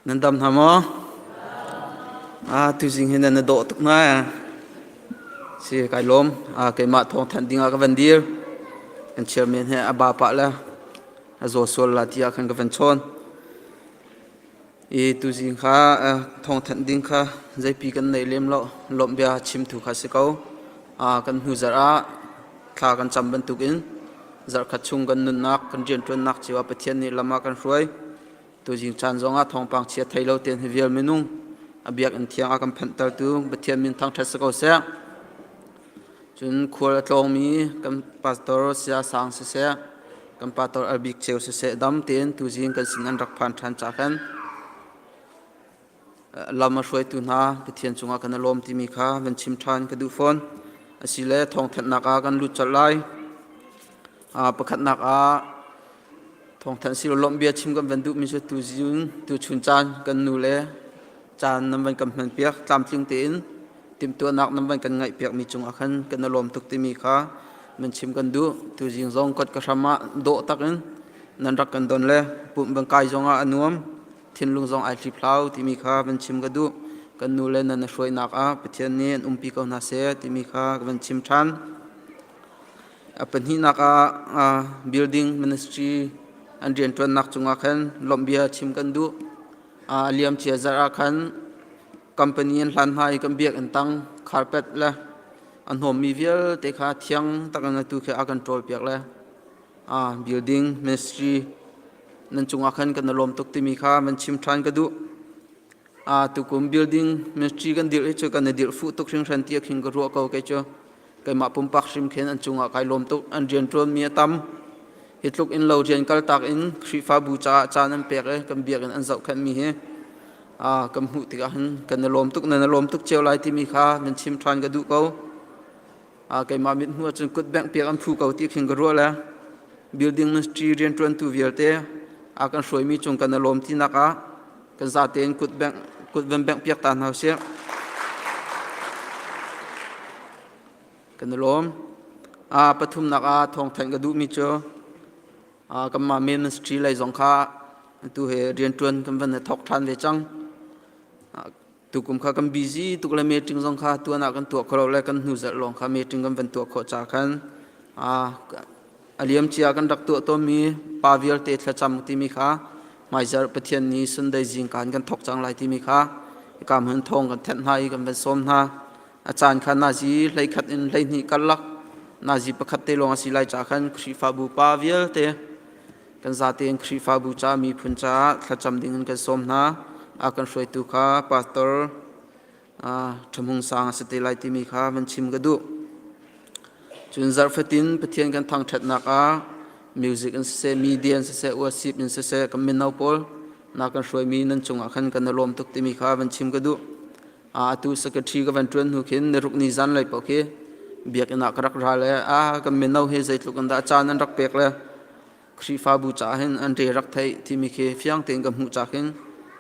Nan dam hna maw? Ah, tuzing hi nan na dawh tuk na. Si kai lawm. Ah, keimah thawng thanh ding ah ka van dir. Kan chairman he a ba pah le a zaw sual la tiah khan ka van chawn. I tuzing kha thawng thanh ding kha zeipi kan nei lem lo. Lawmh bia chim thu kha si ko. Ah, kan hnu zarh ah thla kan cam bantukin zarhkhat chung kan nunnak kan rianṭuannak cio ah Pathian nih lam ah kan hruai. Tuzing caan zongah thawngpang chia thei lo tein hi vial minung a biakinn thiang a kan phanhtertu Pathian min thangṭhat si ko seh. Cun khual a tlawngmi kan pastor Saya Sang siseh, kan pastor Albik Ceu siseh dam tein tuzing kan sin an rak phan ṭhan ca khan lam a hruaitu hna Pathian cungah kan i lawm timi kha van chim ṭhan ka duh fawn. Asile thawngthanhnak ah kan lut colh lai. Pakhatnak ah thawngthanh si lawmh bia chim kan van duhmi cu tuzing tuchun caan kan nu le caan nan van kan hman piak tlamtling tein timhtuahnak nan van kan ngaih piakmi cungah khan kan i lawm tuk timi kha nan chim kan duh. Tuzing zong kot ka hram ah dawh takin nan rak kan don le pumh van kai zongah a nuam. Thinlung zong ai hliphlau timi kha van chim ka duh. Kan nu le nan hruainak ah Pathian nih an umpi ko hna seh timi kha ka van chim ṭhan. A pahnihnak ah building ministry an rianṭuannak cungah khan lawmhbia chim kan duh. A liamcia zarh ah khan company an hlan hna i kan biakinn tang carpet le a hnawmmi vialte kha thiang takin atu khi a kan ṭawlpiak le building ministry nan cungah khan kan i lawm tuk timi kha van chim ṭhan ka duh. Tukum building ministry kan dirh hi cu kan i dirh fuh tuk hringhran ti khin ka ruah ko kei cu. Keimah pumpak hrim khin an cungah kai lawm tuk. An rianṭuan mi a tam. Hi tluk in lo rian kaltak in Khrihfabu caah caan an pek i kan biakinn an zohkhenh mi hi kan hmuh tikah hin kan i lawm tuk nan i lawm tuk cio lai timi kha nan chim ṭhan ka duh ko. Keimah mithmuh ahcun kut bengh piak an phu ko ti khin ka ruah le building ministry rianṭuantu vialte a kan hruaimi cung kan i lawm tinak ah kan zatein kut bengh kut van bengh piak ta hna usih. Kan i lawm. Pathumnak ah thawngthanh ka duhmi cu kanmah ministry lei zong kha atu he rianṭuan kan van i thawk ṭhan ve cang. Tukum kha kan busy tuk le meeting zong kha tuan ah kan tuah kho lo le kan hnu zarh lawng kha meeting kan van tuah khawh ca khan a liam cia kan rak tuah tawnmi pa vialte thlacam timi kha hmaizarh Pathian ni Sunday zingka in kan thawk cang lai timi kha hika hmun thawng kan thenh hna i kan van sawm hna. A caan kha nazi 11 in 12 karlak nazi pakhat te lawng a si lai ca khan Khrihfabu pa vialte Kan zate in Khrihfabu ca miphun caah thlacam ding in kan sawm hna. A kan hruaitu kha pastor Ṭhahmung Sang a si te lai timi kha van chim ka duh. Cun zarh fatin Pathian kan thangṭhatnak ah music in siseh, media in siseh, worship in siseh, kan mino pawl na kan hruaimi nan cungah khan kan i lawm tuk timi kha van chim ka duh. Atu secretary ka van ṭuan hnu khin niruk ni zan lei paoh khi biakinn ah ka rak ra le a kan mino hi zeitluk in dah caan an rak pek le Khrihfabu caah hin an re rak theih timi khi fiang tein ka hmuh cak in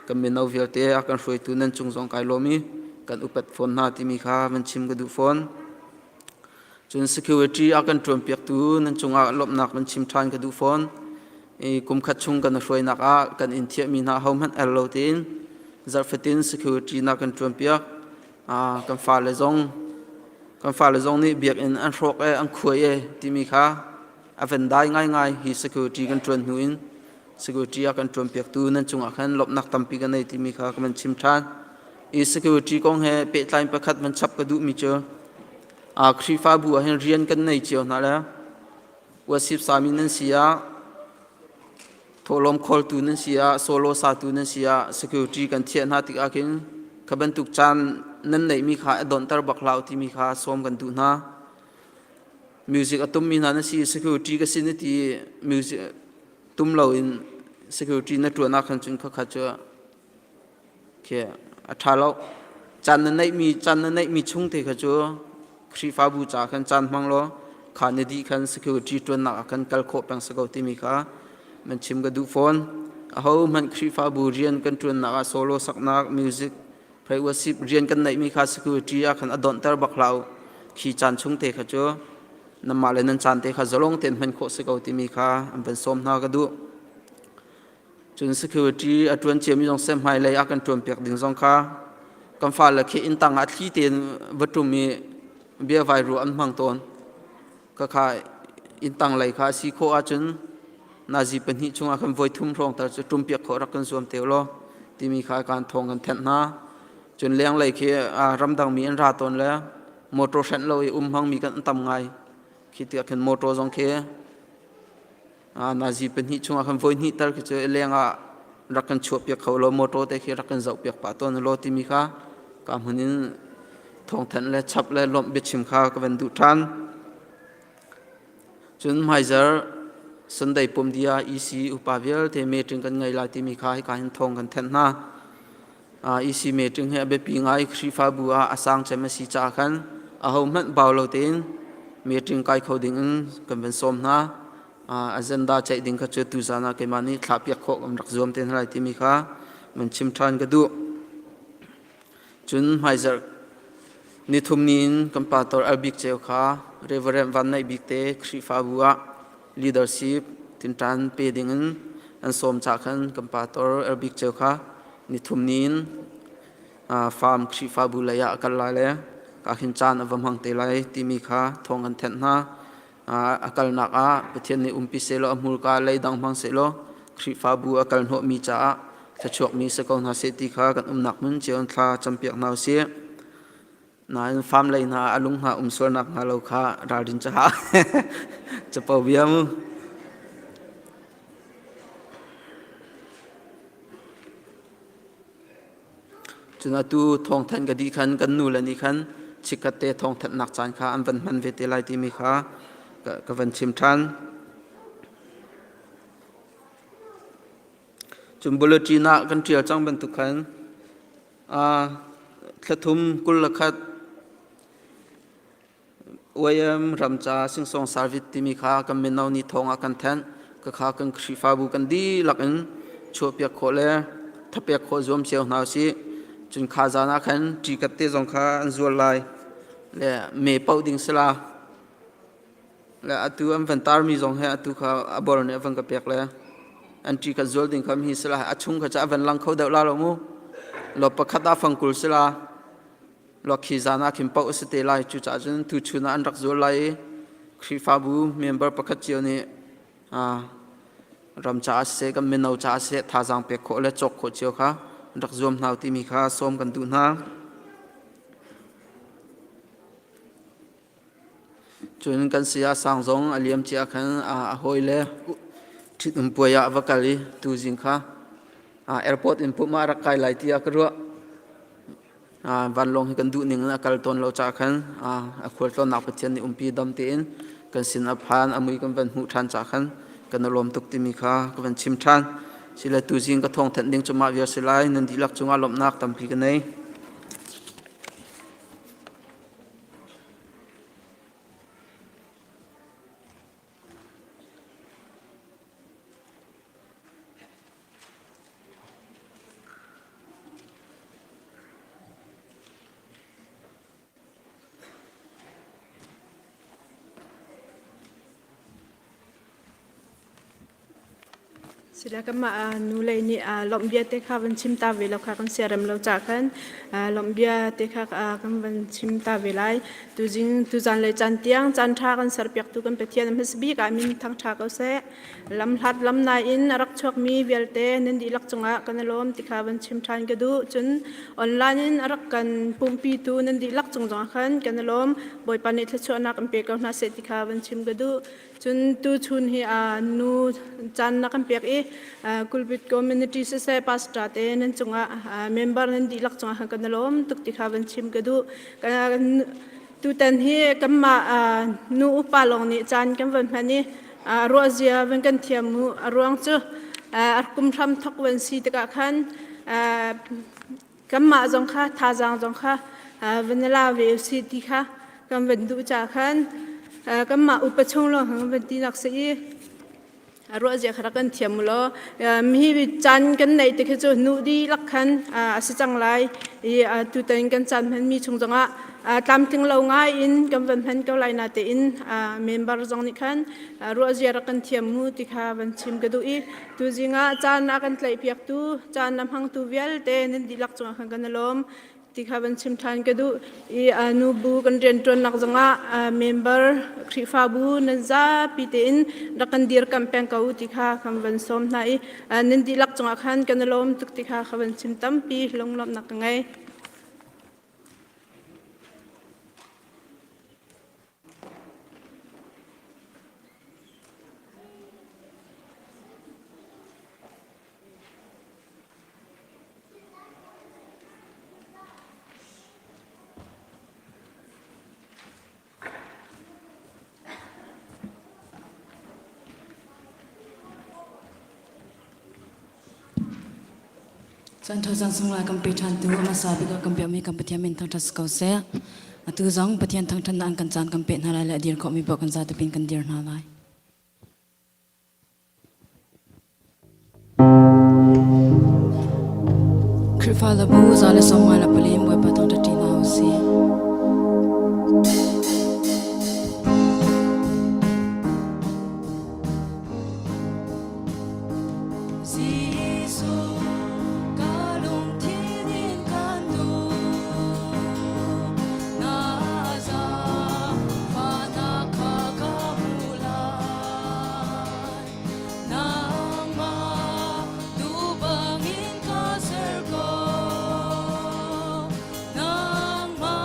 kan mino vialte a kan hruaitu nan cung zong kai lawm i kan upat fawn hna timi kha van chim ka duh fawn. Cun security a kan ṭuanpiaktu nan cungah lawmhnak van chim ṭhan ka duh fawn. I kum khat chung kan hruainak ah kan in thiahmi hna hohmanh er lo tein zarhfatin security na kan ṭuanpiak. Kan fale zong kan fale zong nih biakinn an hrawk e an khuai e timi kha a van dai ngaingai hi security kan ṭuan hnu in security a kan ṭuanpiaktu nan cungah khan lawmhnak tampi kan nei timi kha ka van chim ṭhan. I security kong he pehtlai pakhat van chap ka duhmi cu Khrihfabu ah hin rian kan nei cio hna le worship sami nan si ah thawhlawm khawltu nan si ah solo satu nan si ah security kan thiah hna tikah khin kha bantuk caan nan neihmi kha a donhter bak hlah u timi kha sawm kan duh hna. Music a tummi hna na si security ka si na ti music tum loin security na ṭuan ah khan cun khakha cu khi a ṭha lo. Caan na neihmi caan na neihmi chung te kha cu Khrihfabu ca khan caan hmang law kha na dih khan security ṭuannak ah khan kal khawh peng si ko timi kha man chim ka duh fawn. Aho hmanh Khrihfabu rian kan ṭuannak ah solo saknak music Pray worship rian kan neihmi kha security ah khan a donhter bak hlah u. Khi caan chung te kha cu nanmah le nan caan te kha zalong tein hman khawh si ko timi kha an van sawm hna ka duh. Cun security a ṭuan ciami zong seh hmailei a kan ṭuanpiak ding zong kha kan fale khi inn tang ah thli tein va ṭum i bia vai ruah an hmang tawn. Khakha inn tang lei kha a si khawh ahcun nazi pahnih chungah khan voi thum hrawng tal cu ṭumpiak khawh rak kan zuam te law timi kha kan thawng kan thenh hna. Cun lenglei khi ramdang mi an ra tawn le motor hrenh lo i um hmangmi kan tam ngai. Khi tiah khin motor zong khi nazi pahnih chungah khan voi hnih tal khi cu leng ah rak kan chuahpiak kho law motor te khi rak kan zohpiak pah tawn law timi kha ka hmun in thawngthanh le chap le lawmh biachim kha ka van duh ṭhan. Cun hmaizar Sunday pumdia EC upa vialte meeting kan ngei lai timi kha hika hin thawng kan thenh hna. EC meeting hi a biapi ngai Khrihfabu ah a sang cem a si caah khan aho hmanh bau lo tein meeting kai kho ding in kan van sawm hna. Agenda ceih ding kha cu tuzan ah keimah nih thlah piak khawh kan rak zuam te hna lai timi kha van chim ṭhan ka duh. Cun hmaizarh nithum ni in kan pastor Al Bik Ceu kha Reverend Van Neih Bik te Khrihfabu ah leadership tinṭan pe ding in an sawm caah khan kan pastor Al Bik Ceu kha nithum ni in farm Khrihfabu lei ah a kal lai le ka khin caan a va hmang te lai timi kha thawng an thenh hna. A kalnak ah Pathian nih umpi sehlaw a hmurka leidang hmang sehlaw Khrihfabu a kal hnawhmi caah thluachuakmi si ko hna seh ti kha kan umnak hmun cio in thla campiak hna usih. Nain farm lei hna a lung hna um sualnak hnga lo kha ralrin caah capo bia mu. Cun atu thawngthanh ka dih khan kan nule nih khan chikkhat te thawngthanhnak caan kha an van hman ve te lai timi kha ka van chim ṭhan. Cun bulletin ah kan ṭial cang bantuk khan thlathum 21 UIM ramca singsawng service timi kha kan mino nih thawng ah kan thanh. Khakha kan Khrihfabu kan dihlak in chuahpiak khawh le thapek khawh zuam cio hna usih. Cun kha zan ah khan ṭikat te zong kha an zual lai le me paoh ding si la. Le atu an van tarmi zong he atu kha a bor nih a van ka pek le an ṭikat zual ding kha mi si la a chung kha ca a van lang kho deuh la lo mu. Lo pakhat ah fangkul si la. Khi zan ah khin paoh a si te lai. Cucaah cun tuchun ah an rak zual lai i Khrihfabu member pakhat cio nih ram caah siseh kan mino caah siseh thazaang pek khawh le cawk khawh cio kha an rak zuam hna timi kha sawm kan duh hna. Cun kan saya sang zong a liam cia khan a hawile ṭhitum puai ah a va kal i tuzing kha airport in pumh ah a rak kai lai tiah ka ruah. Vanlawng hi kan duh ning in a kal tawn lo caah khan a khualtlawnnak Pathian nih umpi dam tein kan sin a phan a mui kan van hmuh ṭhan caah khan kan i lawm tuk timi kha ka van chim ṭhan. Sile tuzing ka thawngthanh ding cu mah vial si lai nan dihlak cungah lawmhnak tampi ka nei. Sila kanmah nu lei nih lawmh bia te kha van chim ta ve lo kha kan siarem lo ca khan lawmh bia te kha kan van chim ta ve lai. Tuzing tuzan le caan tiang caan ṭha kan serpiaktu kan Pathian a hmasa bik ah min thangṭha ko seh. Lamhlat lamnai in a rak chuakmi vialte nan dihlak cungah kan i lawm ti kha van chim ṭhan ka duh. Cun online in a rak kan pumhpitu nan dihlak cung zongah khan kan i lawm. Bawipa nih thluachuahnak in pe ko hna seh ti kha van chim ka duh. Cun tuchun hi nu caan na kan pek i Kulbit community siseh pastor te nan cungah member nan dihlak cungah khan kan i lawm tuk ti kha van chim ka duh. Tutan hi kanmah nu upa lawng nih caan kan van hman i ruahzia van kan thiam mu. A ruang cu kum hram thok van si tikah khan kanmah zong kha thazaang zong kha van i la ve usih ti kha kan van duh caah khan kanmah upa chung lawng kan van tinak si i ruahzia kha rak kan thiam u law mi caan kan neih te khi cu nu dihlak khan a si cang lai i tutan kan caan hmanmi chung zongah. Tlamtling lo ngai in kan van hman ko lai na tein member zong nih khan ruahzia rak kan thiam mu ti kha van chim ka duh i tuzing ah caan a kan tlaihpiaktu caan a hmangtu vialte nan dihlak cungah khan kan i lawm ti kha van chim ṭhan ka duh i nubu kan rianṭuannak zongah member Khrihfabu nan zapi tein rak kan dirkamh peng ko ti kha kan van sawm hna i nan dihlak cungah khan kan i lawm tuk ti kha ka van chim tampi lunglawmhnak ka ngei. Cun thozang sunglawi kan pe ṭhan tu hmasa bik ah kan biakmi kan Pathian min thangṭhat si ko seh. Atu zong Pathian thangṭhatnak an kan caan kan pek hna lai le a dir khawhmi paoh kan zate pin kan dir hna lai. Khrihfa labu 154 Bawipa thangṭhat ṭi hna u sih. Jesuh ka lungthin in kan duh na zaangfahnak kha ka hmu lai nangmah duh bangin ka ser ko nangmah.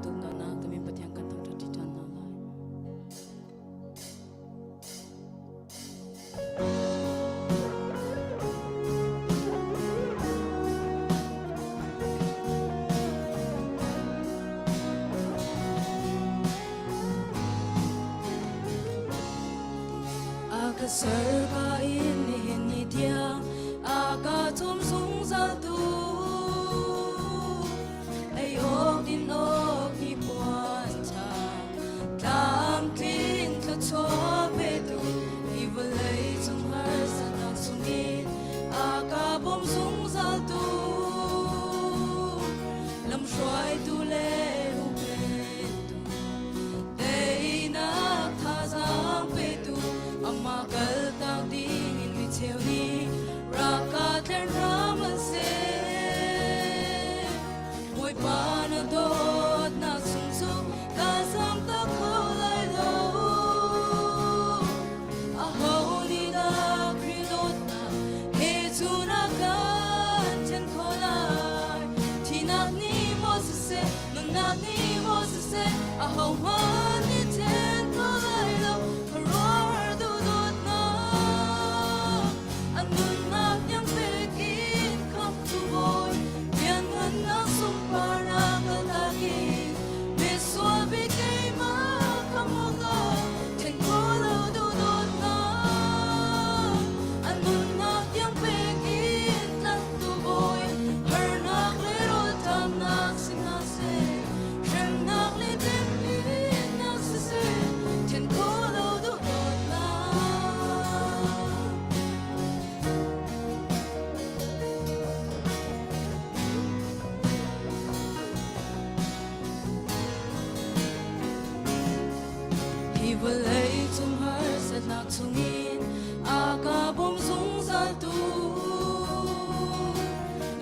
dawtnak ka min Pathian kan thangṭhat ṭi ṭhan hna lai. A ka ser ka in nihin ni tiang a ka chum zungzal tu ei awk din awk ni puan tha tlamtling thluachuah petu hi vawlei cung harsatnak chungin a ka bawm zungzal tu lamhruaitu le huhphentu teinak thazaang petu amah kaltak dingin mi cheu nih rak ka tler hram an seh. Bawipa na dawtnak chung cu ka zamtak kho lai lo. Aho nih dah Khrih dawtnak he cu na kan ṭhen khawh lai? Thihnak nih maw siseh, nunnak nih maw siseh, ahohmanh nih ṭhen kho lai lo. Khuaruahhar duhdawtnak, a nunnak niam pek in khamhtu Bawi, lianngannak sunparnak kaltak in misual bik keimah khamh awkah ṭhen khawh lo duhdawtnak, a nunnak tiang pek in tlanhtu Bawi, harnak le rawlṭamnak si hna seh, hremnak le temhinnak siseh, ṭhen khawh lo duhdawtnak. Hi vawlei cung harsatnak chungin a ka bawm zungzaltu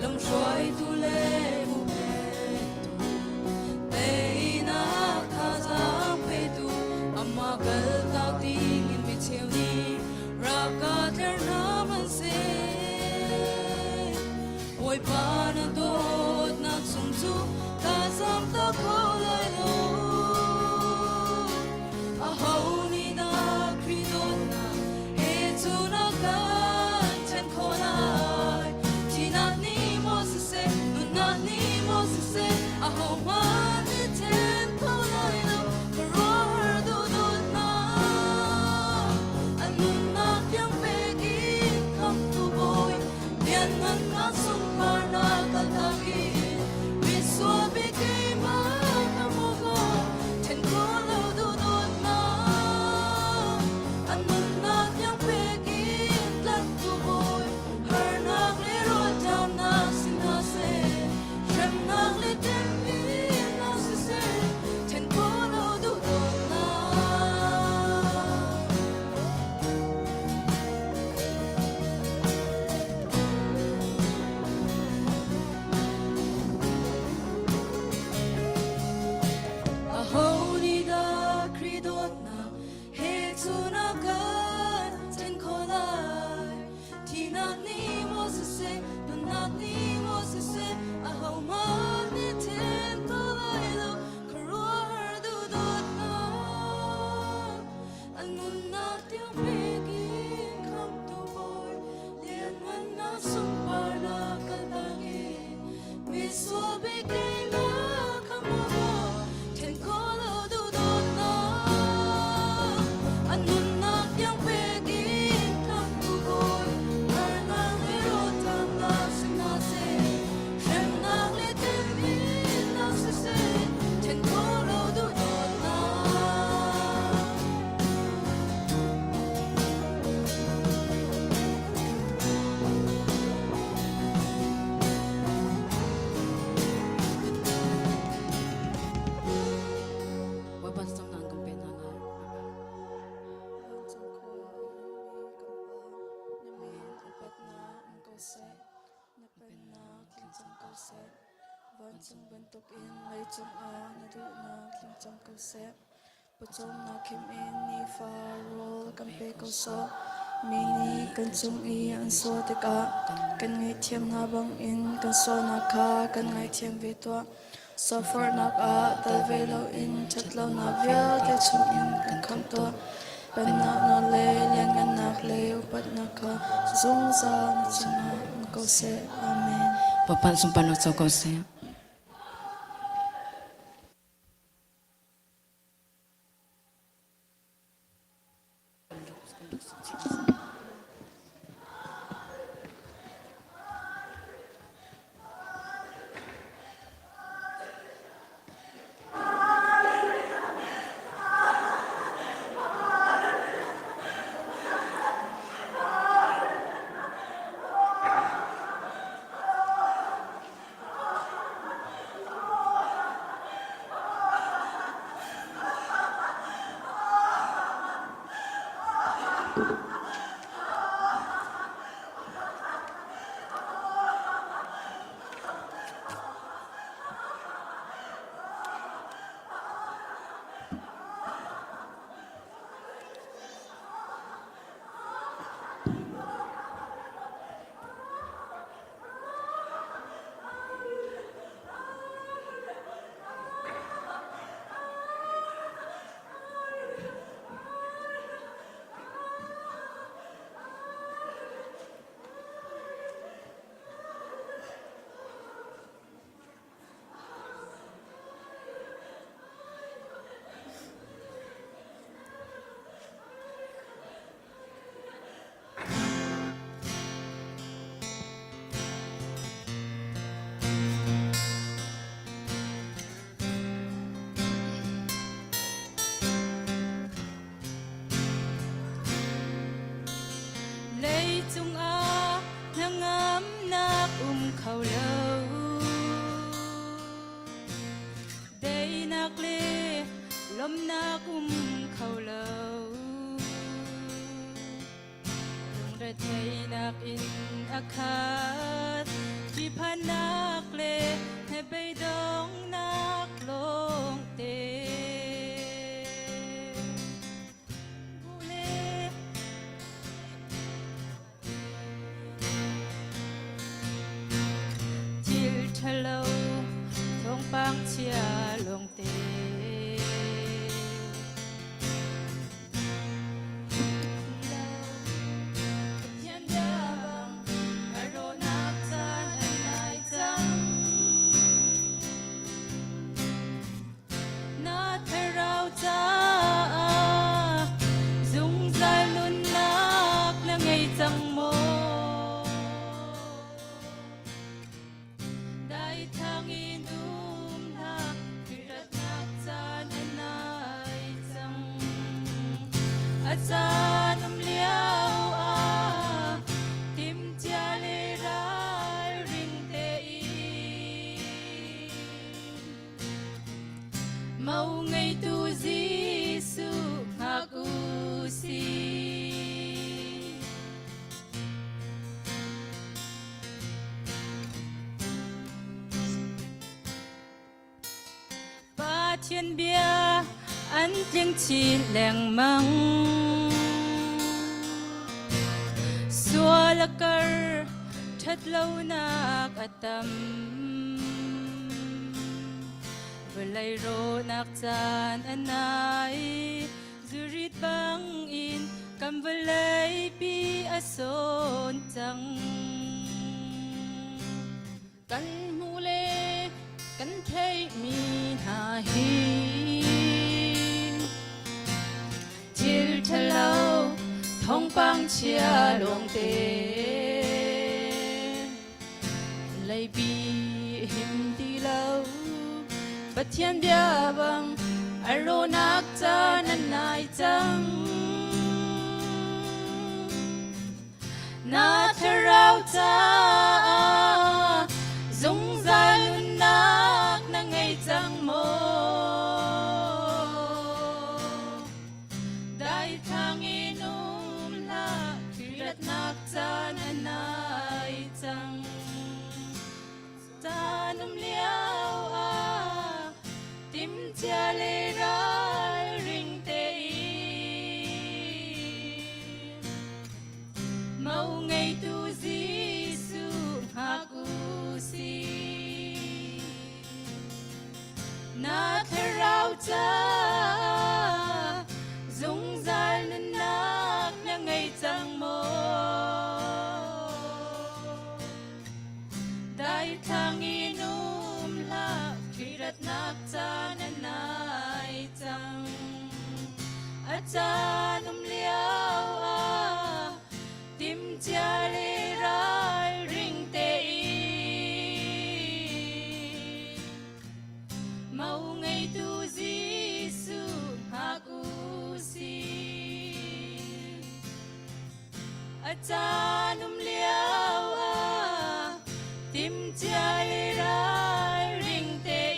lamhruaitu le huphentu teinak thazaang petu amah kaltak dingin mi cheu nih rak ka tler hna hmanhseh. Bawipa na dawtnak chung cu ka zamtak kho lai lo. Aho nih dah Khrih dawtnak he cu na kan ṭhen khawh lai? Thihnak nih maw siseh, nunnak nih maw siseh, ahohmanh nih ṭhen kho lai lo. Khuaruahhar duhdawtnak, a nunnak tiang pek in khamhtu Bawi, lianngannak sunparnak kaltak in misual bik keimah ka hmu ko. Ṭhen khawh lo duhdawtnak, a nunnak tiang pek in tlanhtu Bawi, harnak le rawlṭamnak si hna seh, hremnak le temhinnak siseh, ṭhen khawh lo duhdawtnak. Aho nih dah Khrih dawtnak he cu na kan ṭhen khawh lai? Thihnak nih maw siseh, nunnak nih maw siseh, ahohmanh nih ṭhen kho lai lo. Khuaruahhar duhdawtnak, a nunnak tiang pek in khamhtu Bawi, lianngannak sunparnak kaltak in misual bik keimah kha maw ṭhen khawh lo duhdawtnak, a nunnak tiang pek in khamhtu Bawi, harnak le rawlṭamnak si hna seh, hremnak le temhinnak siseh, ṭhen khawh lo duhdawtnak. Bawipa thlacamnak an kan pe hna lai. Vancung khua a ummi kan Pa, na min upatnak um ko seh. Na pennak tling cang ko seh. Vancung bantukin leicung ah na duhnak tling cang ko seh. Pawcawmnak khim in nifa rawl kan pe ko sawh. Mi nih kan cung i an sual tikah kan ngaihthiam hna bangin kan sualnak kha kan ngaithiam ve tuah. Soforhnak ah tel ve loin ṭhatlonak vialte chungin kan khamh tuah. Pennak nawl le lianngannak le upatnak kha zungzal na cungah um ko seh. Amen. Bawipa sunparnak co ko seh. Leicung ah hnangamnak um kho lo. Deinak le lawmhnak um kho lo. Lungretheihnak in a khat. Ṭihphannak le hnabeidonghnak lawngte. Thil ṭhalo thawngpang chia lawngte. Pathian bia bang a rawhnak caan a nai cang. Na thlarau caah zungzal nunnak na ngei cang maw? Daithlang in um hlah, Khrih caan a nai cang. A caan um lio ah timhcia le ralring tein Mo ngeitu Jesuh hngak u sih. Pathian bia an tling chin lengmang. Sual a kar, ṭhatlonak a tam. Vawlei rawhnak caan a nai, zurit bangin kan vawleipi a sawn cang. Kan hmuh le kan theihmi hna hi thil ṭhalo thawngpang chia lawngte leipi him ti lo Pathian bia bang a rawhnak caan a nai cang Na thlarau caah zungzal nunnak na ngei cang maw? Daithlang in um hlah, Khrih caan a nai cang. Caan um lio ah timhcia le ralring tein mo ngeitu Jesuh hngak u sih. Na thlarau ca zungzal nunnak na ngei cang maw? Daithlang in um hlah, Khrih ratnak caan a nai cang. A caan um lio ah timcia le ralring tein Mau ngeitu Jesuh hngak u sih. A caan um lio ah timcia le ralring tein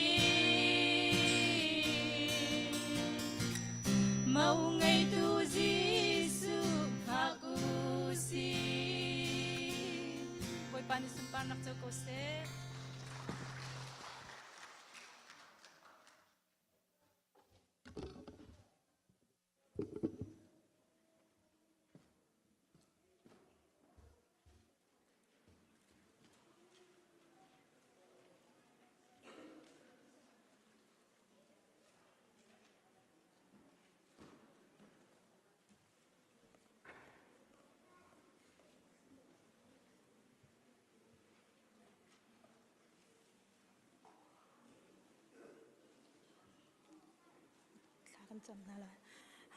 Mau ngeitu Jesuh hngak u sih. Bawipa nih sunparnak co ko seh. Thla kan cam hna lai.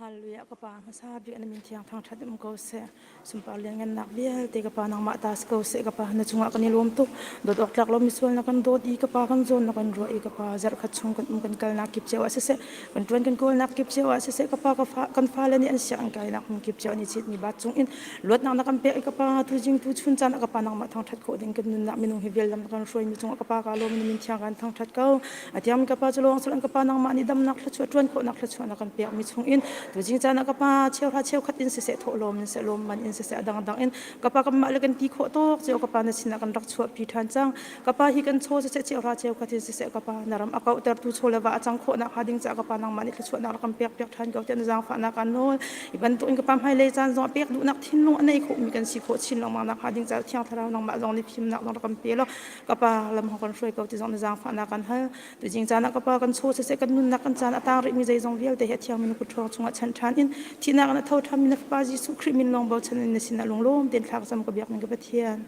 Hallelujah ka pa hmasa bik na min thiang thangṭhat um ko seh. Sunpar lianngannak vialte ka pa nangmah ta si ko seh ka pa na cungah kan i lawm tuk. Dawt awk tlak lo misual na kan dawt i ka pa kan zawn na kan ruah i ka pa zarhkhat chung kan um kan kalnak kip cio ah siseh kan ṭuan kan kawlnak kip cio ah siseh ka pa ka fa kan fale nih an siang an kainak hmun kip cio an i chitmi bat cung in luatnak na kan pek i ka pa tuzing tu chun caan ah ka pa nangmah thangṭhat khawh ding kan nunnak minung hi vial lam na kan hruaimi cungah ka pa ka lawm na min thiang kan thangṭhat ko. A tiangmi ka pa cu lawng sal ka pa nangmah nih damnak thluachuah ṭuan khawhnak thluachuah na kan pekmi chung in tuzing caan ah ka pa cheuhra cheukhat in siseh thawhlawm in seh lawmman in siseh a dangdang in ka pa kanmah le kan ti khawh tawk cio ka pa na sinah kan rak chuahpi ṭhan cang ka pa hi kan chaw siseh cheuhra cheukhat in siseh ka pa na ram a kauhtertu chaw le va a cang khawhnak hnga ding caah ka pa nangmah nih thluachuahnak rak kan pek piak ṭhan ko tiah na zaangfahnak aan nawl i bantuk in ka pa hmailei caan zong a pek duhnak thinlung a nei khawhmi kan si khawh chin lengmang nak hnga ding caah thiang thlarau nangmah zong nih fimnak zong rak kan pe law ka pa lam hong kan hruai ko ti zong na zaangfahnak kan hal tuzing caan ah ka pa kan chaw siseh kan nunnak kan caan a tang rihmi zeizong vialte hi a thiangmi na kut ṭhawng chungah chanh ṭhan in thihnak in a tho ṭhanmi na fapa Jesuh Khrih min lawng bochan in na sinah lunglawm tein thla ka cam ka biak ning ka Pathian.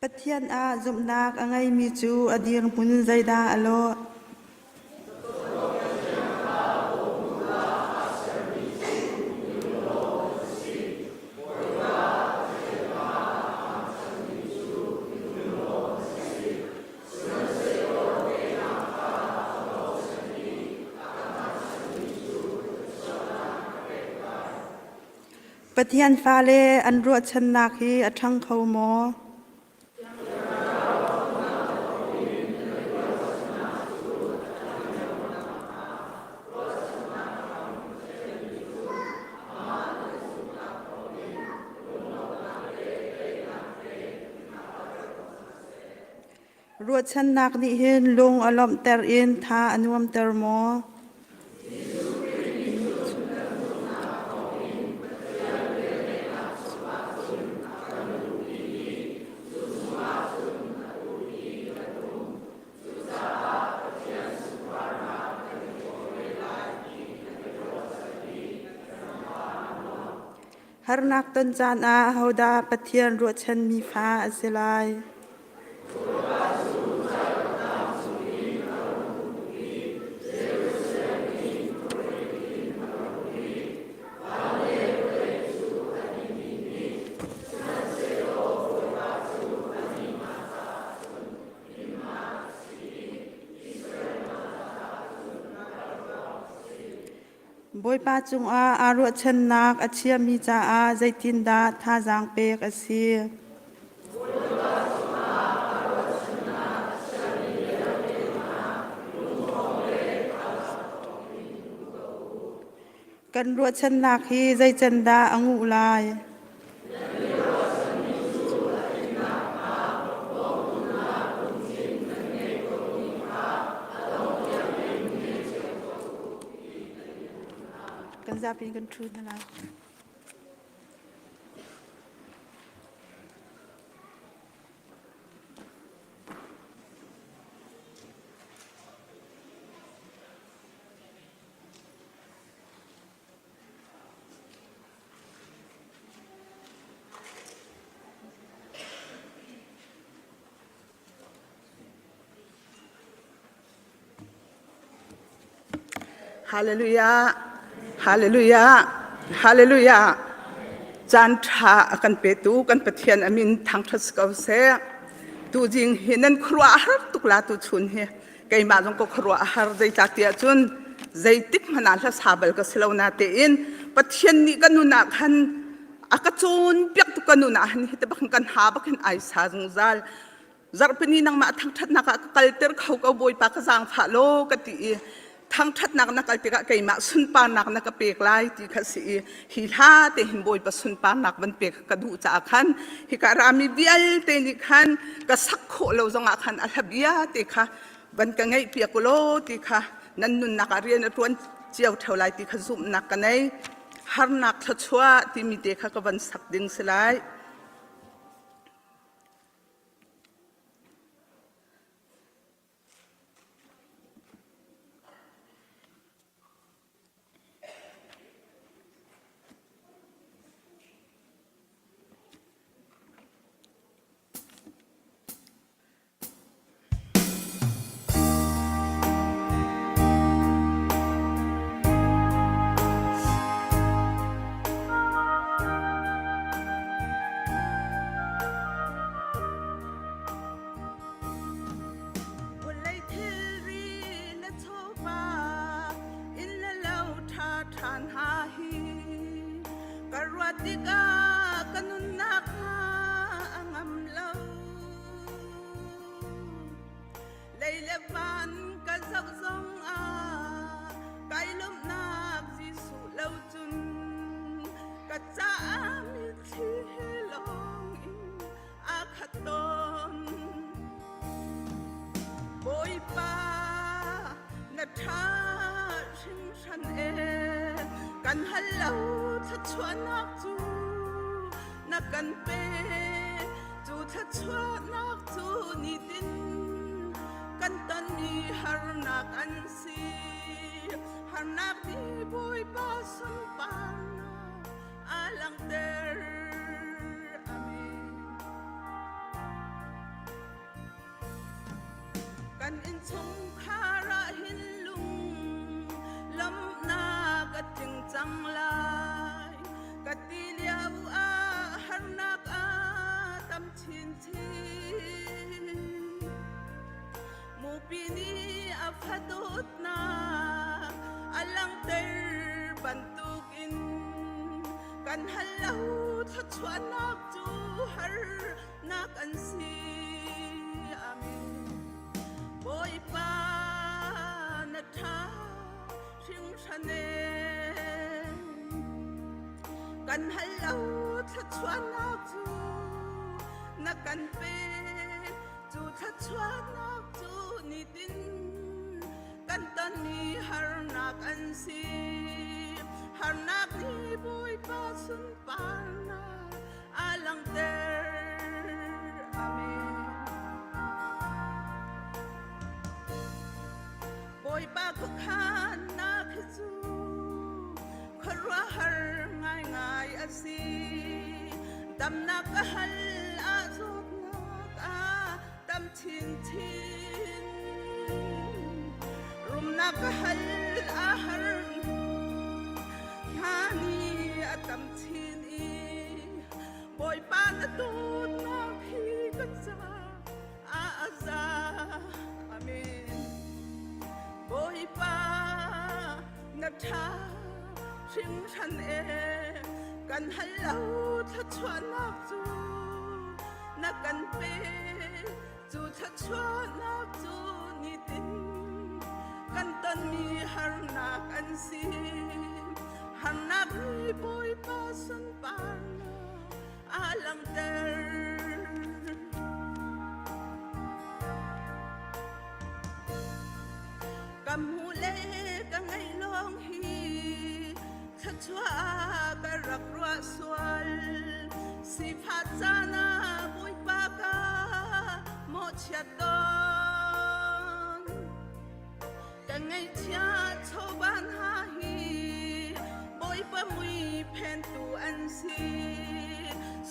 Pathian ah zumhnak a ngeimi cu a dirhmun zeidah a lawh? Pathian fale an ruahchannak hi a ṭhang kho maw? Ruahchannak nih hin lung a lawmhter in tha a nuamter maw? Harnak ton caan ah ahodah Pathian ruahchanmi fa a si lai? Bawipa cungah aa ruahchannak a chiami caah zeitindah thazaang pek a si? Kan ruahchannak hi zeican dah a nguh lai? Kan zapi in kan ṭhu hna lai. Hallelujah. Hallelujah. Hallelujah. Caan ṭha a kan petu kan Pathian amin thangṭhat si ko seh. Tuzing hi nan khuaruah a har tuk la tu chun hi. Keimah zong ka khuaruah a har zeicahtiah cun zeitik hmanh ah hlasa bal ka si lo na tein Pathian nih ka nun ah khan a ka cawnpiak tuk ka nun ah hin hi te bak kan ha bak hin ai sa zungzal. Zarhpini nangmah thangṭhatnak ah ka kalter kho ko Bawipa ka zaangfah law ka ti i thangṭhatnak na kal tikah keimah sunparnak na ka pek lai ti kha si i hi hla te hin Bawipa sunparnak van pek ka duh caah khan hika rami vialte nih khan ka sak khawh lo zongah khan a hla bia te kha van ka ngeih piak u law ti kha nan nunnak ah rian a ṭuan cio ṭheo lai ti kha zumhnak ka nei. Harnak thluachuah timi te kha ka van sak ding si lai. Vawlei thilri le chawva inn le lo ṭha ṭhan hna hi ka ruat tikah ka nunnak hna a ngam lo. Lei le van ka zoh zong ah kai lawmhnak Jesuh lo cun ka caah mitthli he lawng in a khat tawn. Bawipa na ṭha hringhran ee kan hal lo thluachuahnak cu na kan pe cu thluachuahnak cu nitin kan tonmi harnak an si harnak nih Bawipa sunparnak a langhter. Amen. innchungkhar ah hin lung lawmhnak a tling cang lai. Ka ti lio ah harnak a tam chinchin. Mupi nih a fa dawtnak a langhter bantukin kan hal lo thluachuahnak cu harnak an si. Amen. Bawipa na ṭha hringhran ee. Kan hal lo thluachuahnak cu na kan pek. Cu thluachuahnak cu nitin kan tonmi harnak an si. Harnak nih Bawipa sunparnak a langhter. Amen. Bawipa khuakhannak hi cu khuaruahhar ngaingai a si. Damnak ka hal ah zawtnak a tam chinchin. Rumnak ka hal a har hna ni a tam chin i Bawipa na dawtnak hi ka caah a za. Amen. Bawipa na ṭha hringhran ee kan hal lo thluachuahnak cu na kan pek cu thluachuahnak cu nitin kan tonmi harnak an si harnak nih Bawipa sunparnak a langhter. Ka hmuh le ka ngaih lawng hi thluachuah ka rak ruah sual. Sifah caan ah Bawipa ka mawhchiat tawn. Ka ngaihchia chawva hna hi Bawipa mui phentu an si.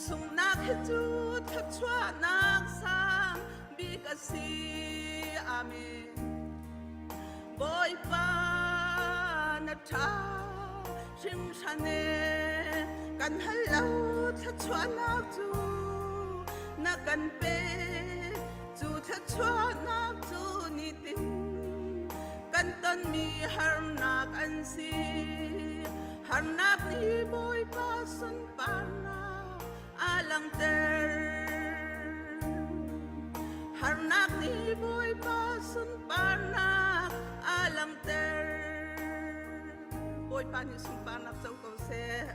Sunghnak hi cu thluachuahnak sang bik a si. Amen. Bawipa na ṭha hringhran ee kan hal lo thluachuahnak cu na kan pek cu thluachuahnak cu nitin kan tonmi harnak an si harnak nih Bawipa sunparnak a langhter. Harnak nih Bawipa sunparnak a langhter. Bawipa nih sunparnak co ko seh.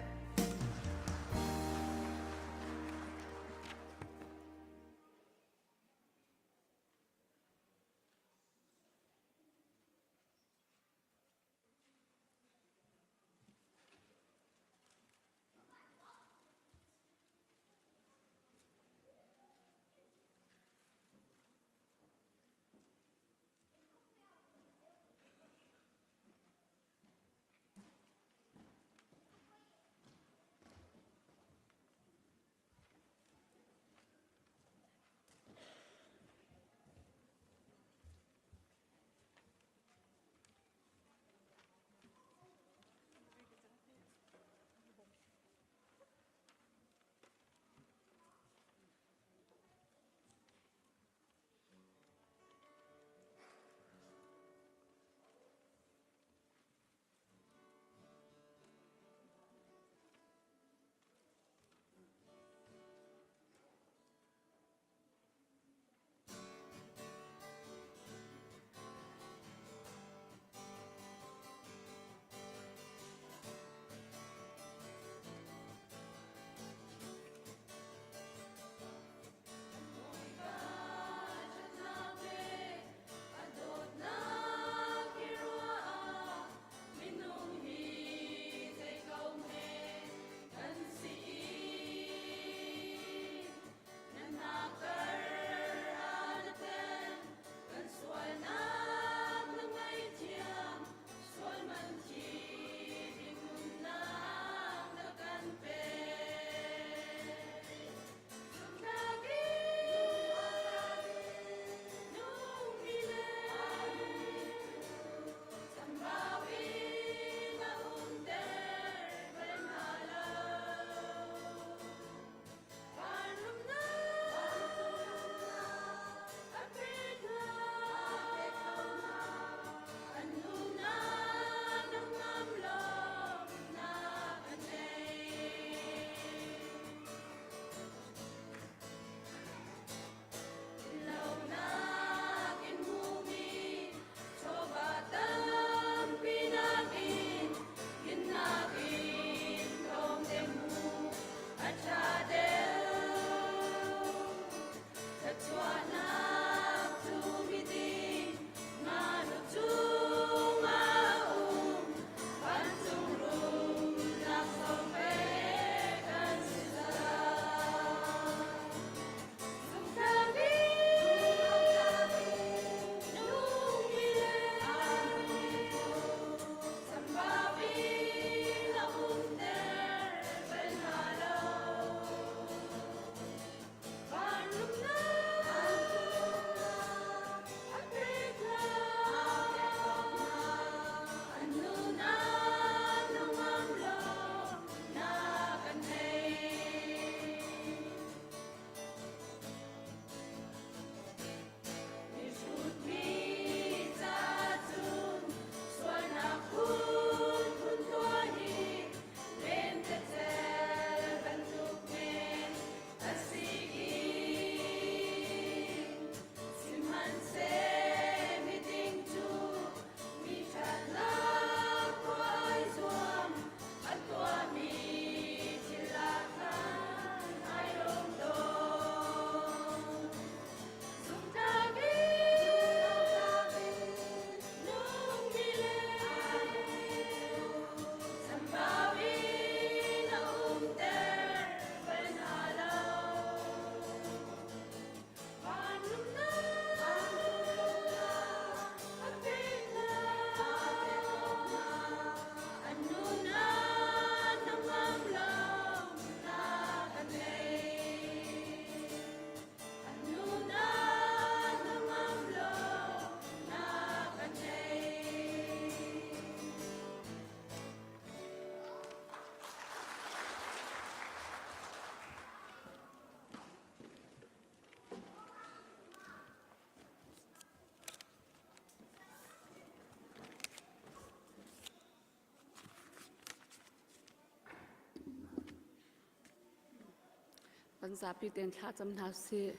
Kan zapi tein thla cam hna sih.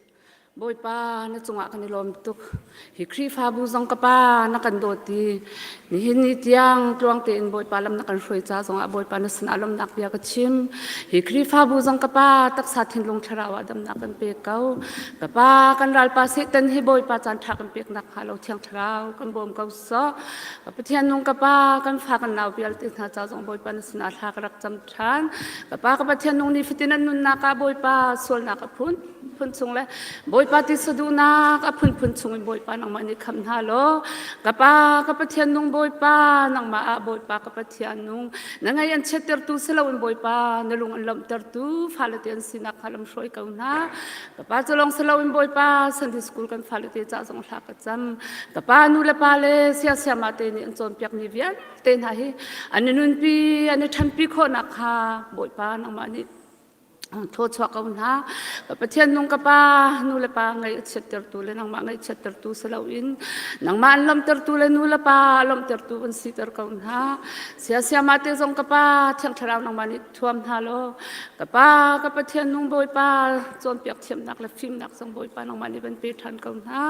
Bawipa na cungah kan i lawm tuk. Hi Khrihfabu zong ka pa na kan dawt i nihin ni tiang tluang tein Bawipa lam na kan hruai ca zongah Bawipa na sinah lawmhnak bia ka chim. Hi Khrihfabu zong ka pa taksa thinlung thlarau ah damnak kan pe ko. Ka pa kan ralpa Satan hi Bawipa caan ṭha kan pek nakhnga lo Thiang Thlarau kan bawm ko sawh. Ka Pathian nung ka pa kan fa kan nau vialte hna ca zong Bawipa na sinah thla ka rak cam ṭhan. Ka pa ka Pathian nung ni fatin an nunnak ah Bawipa sualnak a phun phun chung le Bawipa ti saduhnak a phunphun chung in Bawipa nangmah nih khamh hna law ka pa ka Pathian nung Bawipa nangmah ah Bawipa ka Pathian nung na ngaih an chiattertu si loin Bawipa na lung an lawmhtertu fale te an sinak kha lamhruai ko hna ka pa cu lawng si loin Bawipa Sunday school kan fale te ca zong hla ka cam ka pa nu le pa le siasiama te nih an cawnpiakmi vialte hna hi an i nunpi an i ṭhanpi khawhnak kha Bawipa nangmah nih thawchuah ko hna. Ka Pathian nung ka pa nu le pa ngaih a chiattertu le nangmah ngaih chiattertu si loin nangmah an lawmhtertu le nu le pa lawmhtertu an siter ko hna. Siasiama te zong ka pa Thiang Thlarau nangmah nih thuam hna law ka pa ka Pathian nung Bawipa cawnpiak thiamnak le fimnak zong Bawipa nangmah nih van pe ṭhan ko hna.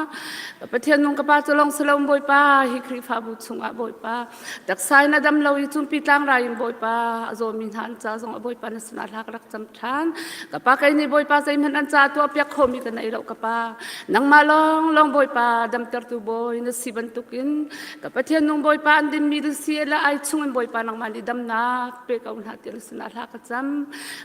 Ka Pathian nung ka pa cu lawng si lo Bawipa hi Khrihfabu chungah Bawipa Taksa in a dam lo i cumpi tlangrai in Bawipa a zawmi hna an ca zong a Bawipa na sinah hla ka rak cam ṭhan. Ka pa kei nih Bawipa zeihmanh an ca tuahpiak khomi ka nei lo ka pa. Nangmah lawng lawng Bawipa damtertu Bawi na si bantukin ka Pathian nung Bawipa an dinmi na si le ai chung in Bawipa nangmah nih damnak pe ko hna ti na sinah hla ka cam.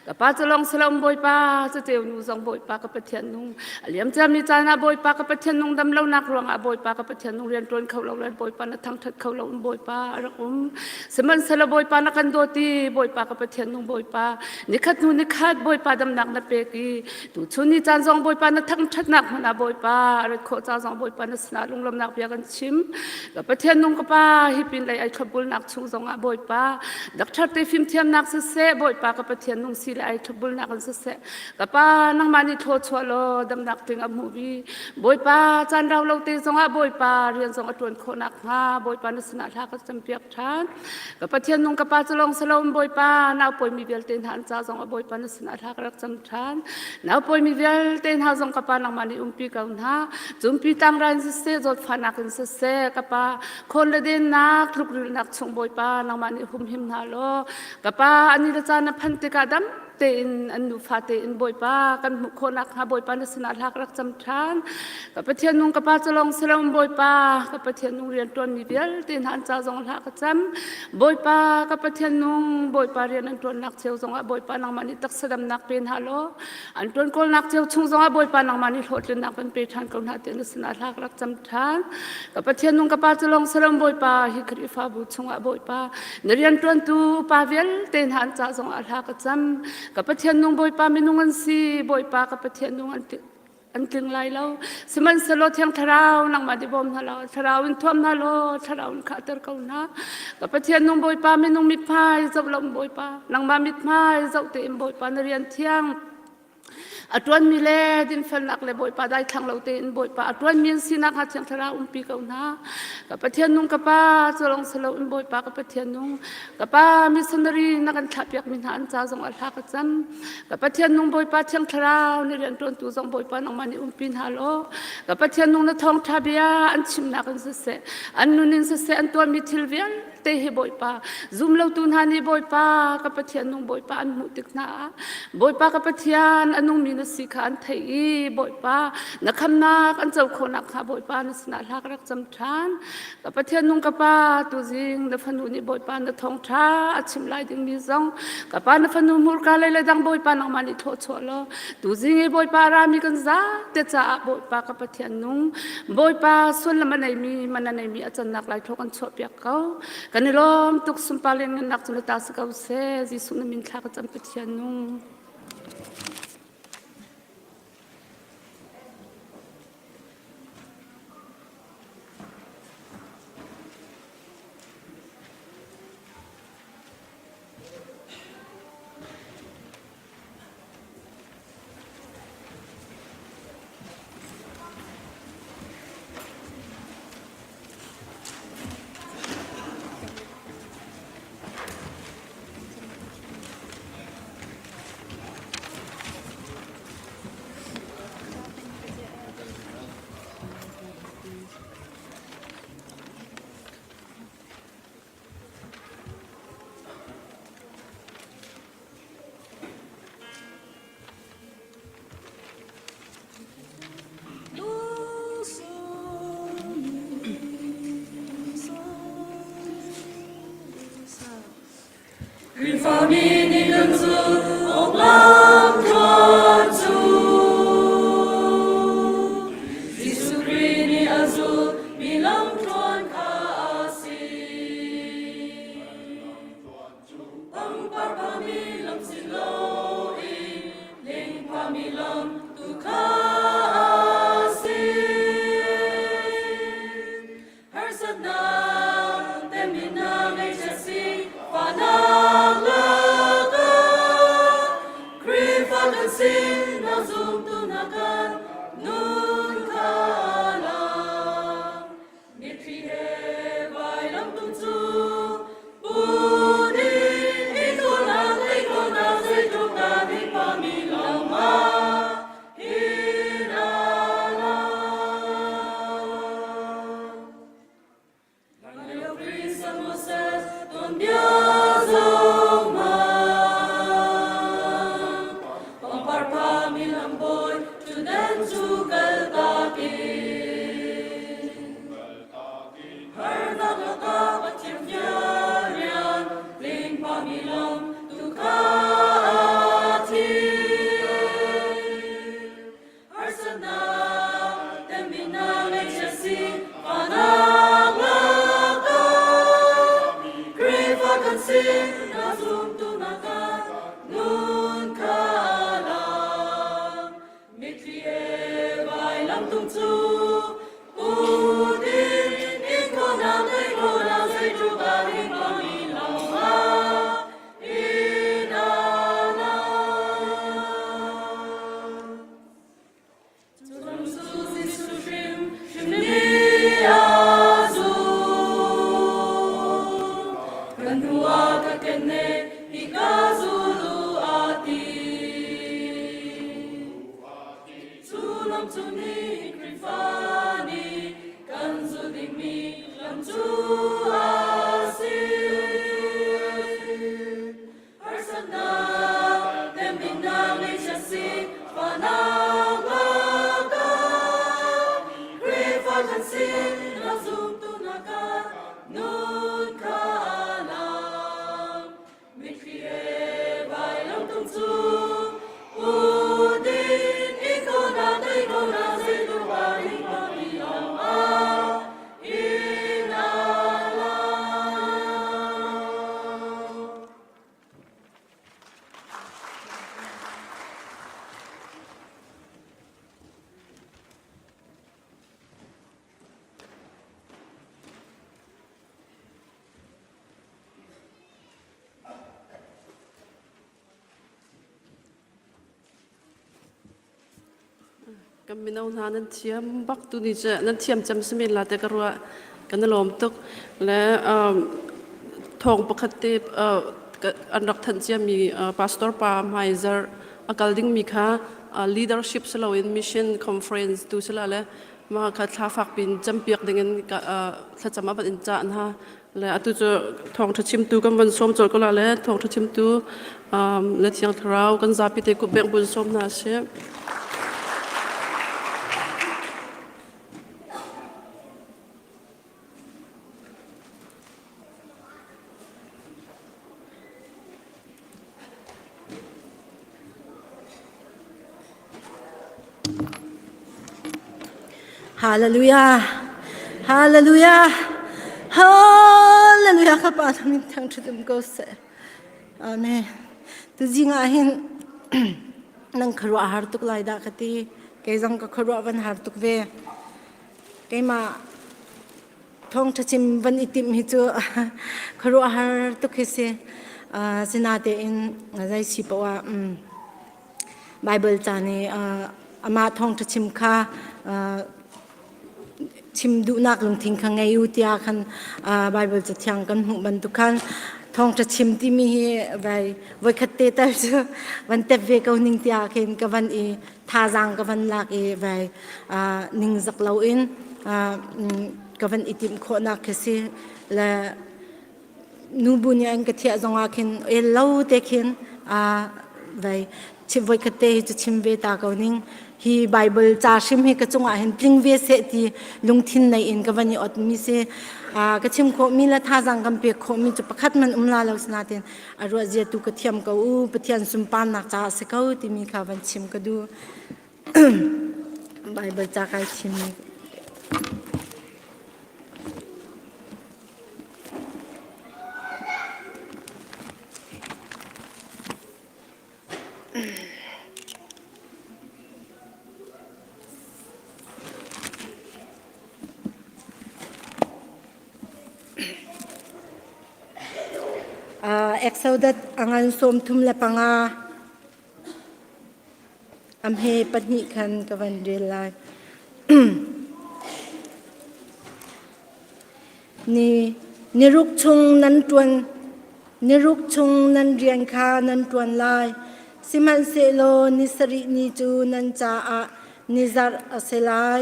Ka pa cu lawng si lo Bawipa caceu nu zong Bawipa ka Pathian nung a liam ciami caan ah Bawipa ka Pathian nung dam lonak ruangah Bawipa ka Pathian nung rian ṭuan kho lo le Bawipa na thangṭhat kho lo in Bawipa a rak um sihmanhsehlaw Bawipa na kan dawt i Bawipa ka Pathian nung Bawipa nikhat hnu nikhat Bawipa damnak na pek i tuchun ni caan zong Bawipa na thangṭhatnak hmun ah Bawipa a rat khawh ca zong Bawipa na sinah lunglawmnak bia kan chim ka Pathian nung ka pa hi pin lei ai thlopbulnak chung zongah Bawipa dakṭhar te fimthiamnak siseh Bawipa ka Pathian nung si le ai thlopbulnak in siseh Ka pa nangmah nih thlawchuah law damnak tling a hmuh vi. Bawipa caan rau lo te zongah Bawipa rian zong a ṭuan khawh nakhnga Bawipa na sinah hla ka campiak ṭhan. Ka Pathian nung ka pa cu lawng si loin Bawipa nau pawimi vialte hna an ca zong ah Bawipa na sinah hla ka rak cam ṭhan. Nau pawimi vialte hna zong ka pa nangmah nih umpi ko hna. Cumpi tlangrai in siseh, zawtfahnak in siseh, ka pa khawn le dennak, tlukrilhnak chung Bawipa nangmah nih humhim hna law ka pa ani le caan na phanh tikah dam tein an nufa tein Bawipa kan hmuh khawh nakhnga Bawipa na sinah hla ka rak cam ṭhan. Ka Pathian nung ka pa cu lawng si lo Bawipa ka Pathian nung rian ṭuanmi vialte hna an ca zong hla ka cam. Bawipa ka Pathian nung Bawipa rian an ṭuannak cio zongah Bawipa nangmah nih taksa damnak pe hna law an ṭuan kawlnak cio chung zongah Bawipa nangmah nih hlawhtlinnak kan pe ṭhan ko hna tiah na sinah hla ka rak cam ṭhan. Ka Pathian nung ka pa cu lawng si lo Bawipa hi Khrihfabu chungah Bawipa Na rianṭuantu pa vialte hna an ca zongah hla ka cam. Ka Pathian nung Bawipa minung an si. Bawipa ka Pathian nung an an tling lai lo. Sihmanhsehlaw Thiang Thlarau nangmah di bawm hna law, Thlarau in thuam hna law, Thlarau in khahter ko hna. Ka Pathian nung Bawipa minung mithmai zoh lo Bawipa, nangmah mithmai zoh tein Bawipa na rian thiang A ṭuanmi le dinfelnak le Bawipa daithlang lo tein Bawipa a ṭuanmi an sinak hnga Thiang Thlarau umpi ko hna. Ka Pathian nung ka Pa cu lawng si loin Bawipa ka Pathian nung ka Pa missionary na kan thlahpiakmi hna an ca zong ah hla ka cam. Ka Pathian nung Bawipa Thiang Thlarau na rianṭuantu zong Bawipa nangmah nih umpi hna law ka Pathian nung na thawngṭha bia an chimnak in siseh an nun in siseh an tuahmi thil vialte te hi Bawipa zum lotu hna nih Bawipa ka Pathian nung Bawipa an hmuh tik hna ah Bawipa ka Pathian a nungmi na si kha an theih i Bawipa na khamnak an co khawhnak kha Bawipa na sinah hla ka rak cam ṭhan ka Pathian nung ka pa tuzing na fanu nih Bawipa na thawngṭha a chim lai dingmi zong ka pa na fanu hmurka lei le dang Bawipa nangmah nih thawhchuah law tuzing i Bawipa rami kan zate caah Bawipa ka Pathian nung Bawipa sullam a neimi man a neimi a cannak lai thlawk an chuahpiak ko. Kan i lawm tuk sunpar lianngannak cu na ta si ko seh. Jesuh na min thla ka cam Pathian nung. Khrihfami nih kan zulh awk lamthluan cu Jesuh Khrih nih a zulh mi lamthluan kha a si. Pangpar phami lam si loin ling phami lam tu kha a si. Harsatnak temhinnak ngaihchiat si fahnak lakah Khrihfa kan sinak zumtu hna kan nun kha lang. Mitthli he vailam tung cu put in i khawhnak tei khawhnak zeitluk dah hnikpami lam ah hin a lang. Hlanlio Khrihsa Moses tuanbia zoh hmanh. Pangpar phami lambawi Judan cu kaltak in. Harnak lakah Pathian rian tling phami lam tu kha a thim. Harsatnak temhinnak ngaihchiat si fahnak lakah Khrihfa kan si na zumtu hna kan nun kha lang. Mitthli he vailam tung cu put in in khawhnak tei khawhnak zeitluk ah hingpami lam ah in a lang. Cu lam cu Jesuh hrim hrim nih a zul. Kan hnu ah ka kenne hi ka zul u a ti. Cu lam cu ni Khrihfa nih kan zulh dingmi lam cu a si. Harsatnak temhinnak ngaihchiat si fahnak lakah Khrihfa kan si na zumtu hna kan nun kha lang. Mitthli he vailam tung cu put in i khawhnak tei khawhnak zeitluk ah hingpami lam ah hin a lang. Kan mino hna nan thiam bak tu ni cu nan thiam cem si men la te ka ruah kan i lawm tuk le thawng pakhat te an rak thanh ciami pastor pa hmaizar a kal dingmi kha leadership si loin mission conference tu si la le mah kha thla fak pin campiak dingin thlacam a van in cah hna Le atu cu thawngṭha chimtu kan van sawm colh ko la le thawngṭha chimtu le Thiang Thlarau kan zapi te kut bengh bun sawm hna sih. Hallelujah. Hallelujah. Hallelujah. Ka pa min thang ṭhut ko seh. Amen. Tu zing ah hin nang khuaruah har tuk lai dah ka ti. Kei zong ka khuaruah van har tuk ve. Keimah thawngṭha chim van i timh hi cu khuaruahhar tuk hi si. Sinatein zei si poah ah Baibal ca nih amah thawngṭha chim kha chim duhnak lungthin kha ngei u tiah khan Baibal cathiang kan hmuh bantuk khan thawngṭha chim timi hi vai voikhat te tal cu van tep ve ko ning tiah khin ka van i thazaang ka van lak i vai ningzak loin ka van i timh khawhnak khi si le nubu nih an ka thiah zongah khin el lo te khin vai chim voikhat te hi cu chim ve ta ko ning. Hi Bible ca hrim hi ka cungah hin tling ve seh ti lungthin nei in ka van i ot mi si. Ka chim khawh mi le thazaang kan pek khawh mi cu pakhat man um la lo sinain a ruah zia tu ka thiam ko u Pathian sunparnak caah si ko timi kha van chim ka duh. Bible ca kai chim mi. Exodus a ngan 35 a hme pahnih khan ka van rel lai. Ni niruk chung nan ṭuan niruk chung nan rian kha nan ṭuan lai. Sihmanhsehlaw ni sarih ni cu nan caah ni zarh a si lai.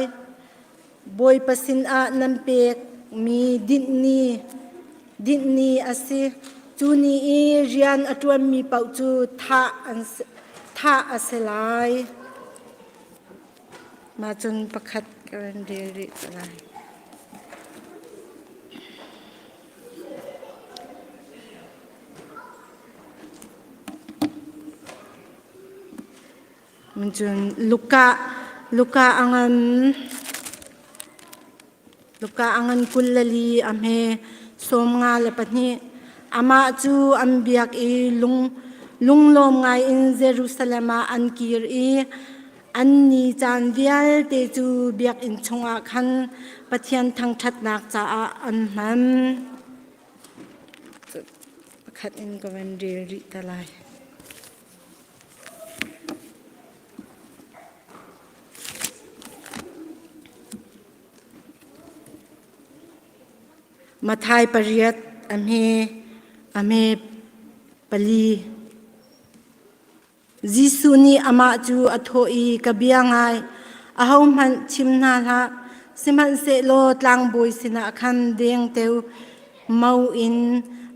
Bawipa sinah nan pekmi dinh ni dinh ni a si. Cu ni i rian a ṭuanmi paoh cu thah an si, thah a si lai. Mah cun pakhat ka ran rel rih te lai. Cun Luka Luka a ngan Luka a ngan 24 a hme 52. Amah cu an biak i lung lunglawm ngai in Jerusalem ah an kir i an ni caan vialte cu biakinn chungah khan Pathian thangṭhatnak caah an hman. Pakhat in ka van rel rih te lai. Mathai pariat a hme a hme pali. Jesuh nih amah cu a thawh i ka bia ngai ahohmanh chim hna hlah sihmanhsehlaw tlangbawi sinah khan dengteo mo in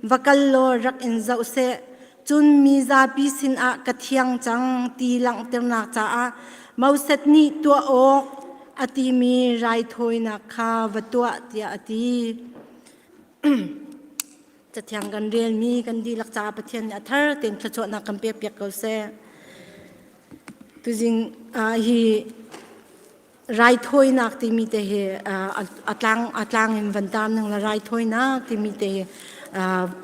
va kal law rak in zoh seh Cun mi zapi sinah ka thiang cang ti langhternak caah Moses nih tuah awk a timi raithawinak kha va tuah tiah a ti. Cathiang kan relmi kan dihlak caah Pathian nih a thar tein thluachuahnak kan pekpiak ko seh. Tuzing ah hi raithawinak timi te hi a tlang a tlang in van tar ning la raithawinak timi te hi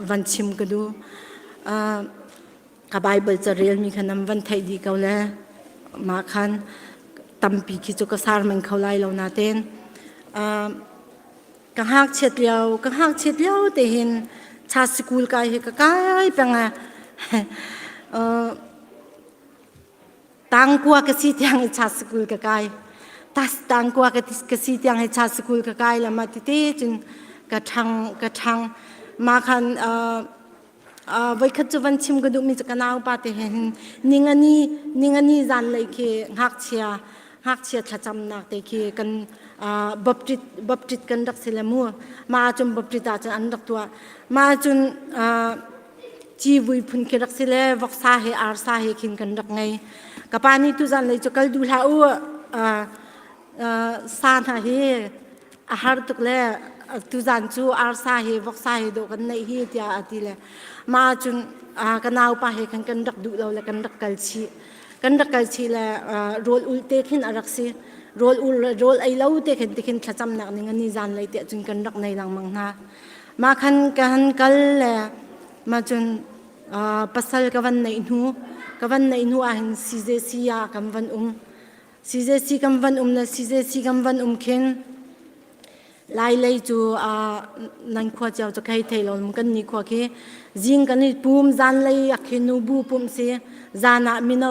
van chim ka duh. Ka Bible carel mi kha nam van theih dih ko le mah khan tampi khi cu ka sar men kho lai lo natein ka ngakchiat lio ka ngakchiat lio te hin cha sikul kai hi ka kai peng a Tangkua ka si tiang i cha sikul ka kai. Tas tangkua ka si tiang i cha sikul ka kai lama tete cun ka ṭhang ka ṭhang. Ma khan voikhat cu van chim ka duhmi cu ka naupa te he hin ningani ningani zanlei khi ngakchia ngakchia thlacamnak te khi kan baptist baptist kan rak si le mu ma cun baptist ah cun an rak tuah ma cun Civui phun khi rak si le voksa he arsa he khin kan rak ngei. Ka pa nih tuzan lei cu kal duh hlah u sa hna hi a har tuk le tuzan cu arsa he voksa he dawh kan neih hi tiah a ti le ma cun ka naupa he khan kan rak duh lo le kan rak kal chih. Kan rak kal chih le rawl ul te khin a rak si. Rawl ul rawl ei lo te khin te khin thlacamnak ning ani zan lei tiah cun kan rak nei lengmang hna. Mah khan ka han kal le mah cun pasal ka van neih hnu ka van neih hnu ah hin CJC ah kan van um. CJC kan van um le CJC kan van um khin Lai lei cu nan khua cio cu khei thei lo kan ni khua khi zing kan i pum zan lei ah khin nu bu pumh si zan ah mino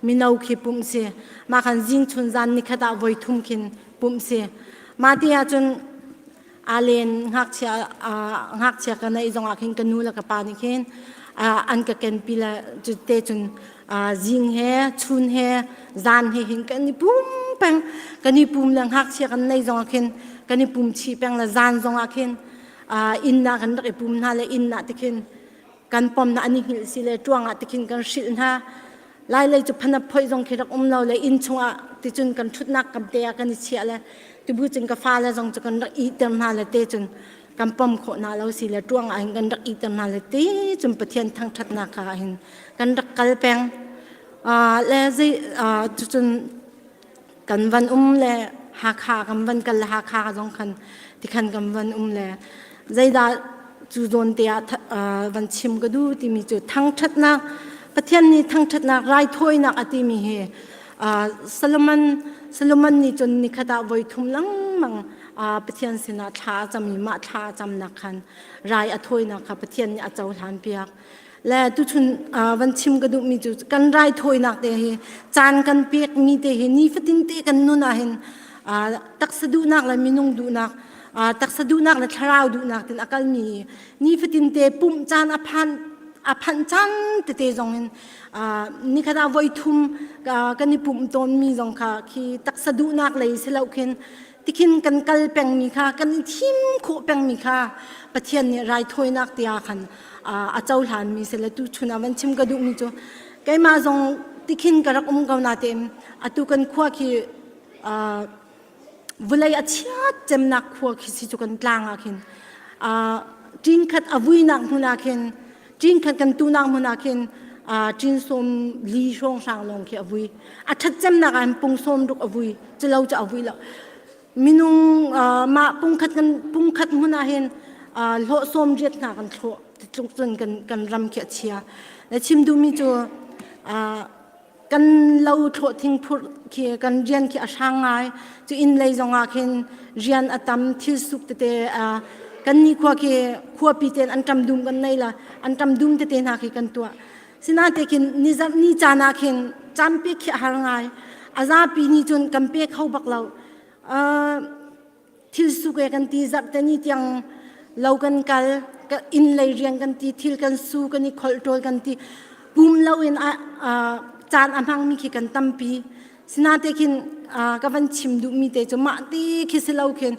mino khi pumh si mah khan zing chun zan nikhat ah voi thum khin pumh si mah ti ahcun alen ngakchia ngakchia ka neih zongah khin ka nu le ka pa nih khin an ka kenpi le cu te cun zing he chun he zan he hin kan i pum peng kan i pum le ngakchia kan nei zongah khin kan i pum chih peng le zan zongah khin inn ah kan rak i pum hna le inn ah te khin kan pom na an i hngilh si le tuang ah te khin kan hrilh hna lai lei cu phanap phoi zong khi rak um lo le inn chungah. ticun kan ṭhutnak kam te ah kan i chiah le tubu cun ka fale zong cu kan rak ihter hna le te cun kan pom khawh hna lo si le ṭuang ah hin kan rak ihter hna le ti cun Pathian thangṭhatnak ah hin kan rak kal peng. Le zei cucun kan van um le Hakha kan van kal le Hakha zong khan tikhan kan van um le zeidah cu zawn te ah van chim ka duh timi cu thangṭhatnak Pathian nih thangṭhatnak raithawinak a timi hi Solomon Solomon nih cun nikhat ah voi thum lengmang Pathian sinah thla a cam i mah thla a camnak khan rai a thawinak kha Pathian nih a cohlan piak. Le tuchun van chim ka duhmi cu kan raithawinak te hi caan kan pekmi te hi nifatin te kan nun ah hin taksa duhnak le minung duhnak taksa duhnak le thlarau duhnak tin a kalmi nifatin te pumh caan a phan a phanh caan tete zong in nikhat ah voi thum kan i pumh tawnmi zong kha khi taksa duhnak lei si lo khin tikhin kan kal pengmi kha kan i thim khawh pengmi kha Pathian nih raithawinak tiah khan a cohlanmi si le tuchun ah van chim ka duhmi cu keimah zong tikhin ka rak um ko natein atu kan khua khi vulei a chiat cemnak khua khi si cu kan tlang ah khin ṭin khat a vuinak hmun ah khin ṭin khat kan tuhnak hmun ah khin ṭin sawm li hrawnghrang lawng khi a vui a ṭhat cemnak ah hin pung sawm ruk a vui culo cu a vui lo minung mah pungkhat kan pungkhat hmun ah hin hlawh sawm riat hna kan thlawh tluk cun kan kan ram khi a chia na chim duhmi cu kan lo thlawh thing phurh khi kan rian khi a hrang ngai cu inn lei zong ah khin rian a tam thil suk tete kan ni khua khi khuapi ten an ṭam dum kan nei la an ṭam dum tete hna khi kan tuah Sinain khin ni zarh ni caan ah khin caan pek khi a har ngai. A zapi nih cun kan pe kho bak lo. Thil suk e kan ti zarh te ni tiang lo kan kal inn lei rian kan ti thil kan su kan i kholh ṭawl kan ti pum lo in caan a hmangmi khi kan tampi. Sinain khin ka van chim duhmi te cu mah ti khi si lo khin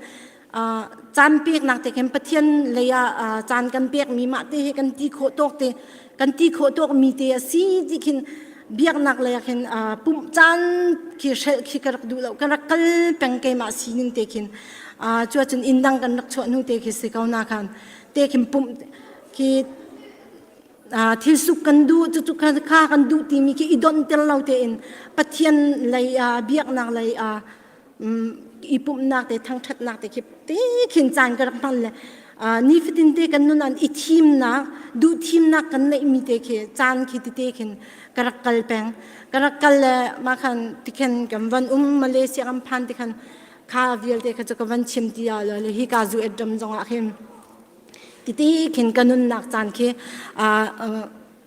caan peknak te khin Pathian lei ah caan kan pekmi mah te hi kan ti khawh tawk te kan ti khawh tawk mi te a si ti khin biaknak lei ah khin pumh caan khi hrelh khi ka rak duh lo ka rak kal peng keimah sining te khin cu cun inn dang kan rak chuah hnu te khi si ko na khan te khin pumh khi thil suk kan duh cucu kha kan duh timi khi i donh tel lo tein Pathian lei biaknak lei i pumhnak te thangṭhatnak te khi te khin caan ka rak hman le nifatin te kan nun an i thimnak duh thimnak kan neihmi te khi caan khi tete khin ka rak kal peng ka rak kal le mah khan tikhin kan van um Malaysia kan phan tikhan kha vialte kha cu ka van chim ti ah le hi ka zu edram zong ah khin titi khin ka nunnak caan khi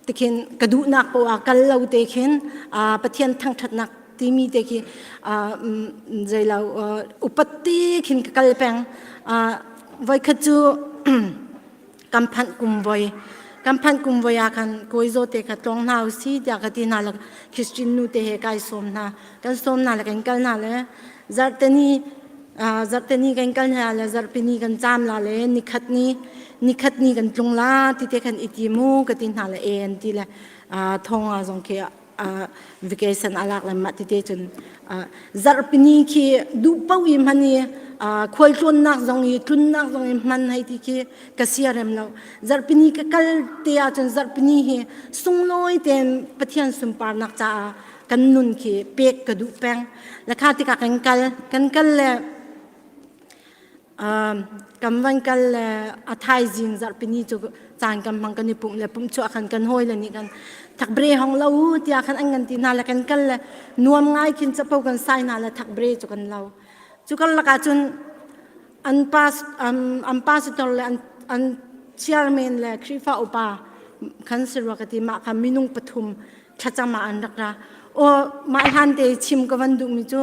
tikhin ka duhnak poah kal lo te khin Pathian thangṭhatnak timi te khi zeilo upat ti khin ka kal peng voikhat cu kan phanh kum voi kan phanh kum voi ah khan kawi zaw te kha tlawng hna usi tiah ka ti hna le Christian nu te he kai sawm hna kan sawm hna le kan kal hna le zarhteni zarhteni kan kal hna le zarhpini kan caam la le nikhat ni nikhat ni kan tlung la ti te khan i ti mu ka ti hna le e an ti le thong ah zong khi vacation alak le mah tete cun zarhpini khi duh paoh i hman i khualtlawnnak zong i tlunnak zong i hman hei ti khi ka sia rem lo zarhpini ka kal te ahcun zarhpini hi sunglawi tein Pathian sunparnak caah kan nun khi pek ka duh peng le kha tikah kan kal kan kal le kan van kal le a thaizing zarhpini cu caan kan hmang kan i pumh le pumh chuah khan kan hawi le nih kan thakbre hong lo u tiah khan an kan ti hna le kan kal le nuam ngai khin capo kan sai hna le thakbre cu kan lo cu kan lakah cun an pas an pastor le an an chairman le Khrihfa upa khan si rua ka ti mah kha minung pathum thlacam ah an rak ra aw mah hlan te chim ka van duhmi cu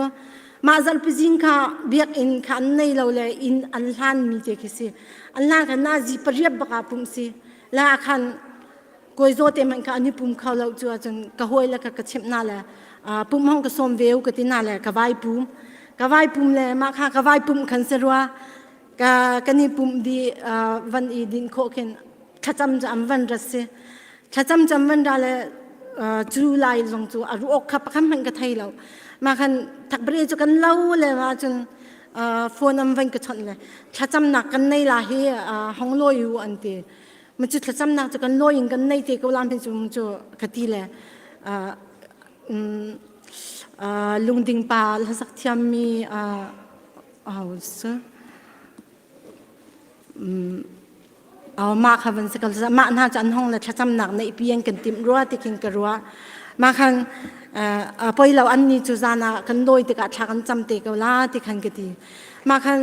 mah zarhpi zing kha biakinn kha an nei lo le inn an hlan mi te khi si an hlan kha nazi pariat bak ah pumh si la khan kawi zaw te man kha an i pum kho lo cu ahcun ka hawi le ka ka chimh na le pum hong ka sawm ve u ka ti na le ka vai pum ka vai pum le mah kha ka vai pum khan si rua ka kan i pum di van i din khawh khin thlacam cu an van rat si thlacam cam van ra le cu lai zong cu a ruok kha pakhat hmanh ka thei lo. Ma khan thakbri cu kan lo le ma cun phone am van ka chawnh le thlacamnak kan nei la hi hong lawi u an ti. Ma cu thlacamnak cu kan lawi in kan nei te ko lam hin cu cu ka ti le lungding pa hlasak thiammi mah kha van si ko mah hna cu an hong le thlacamnak neih pi an kan timh rua ti khin ka ruah mah khan poi lo an ni cu zan ah kan lawi tikah thla kan cam te ko la ti khan ka ti mah khan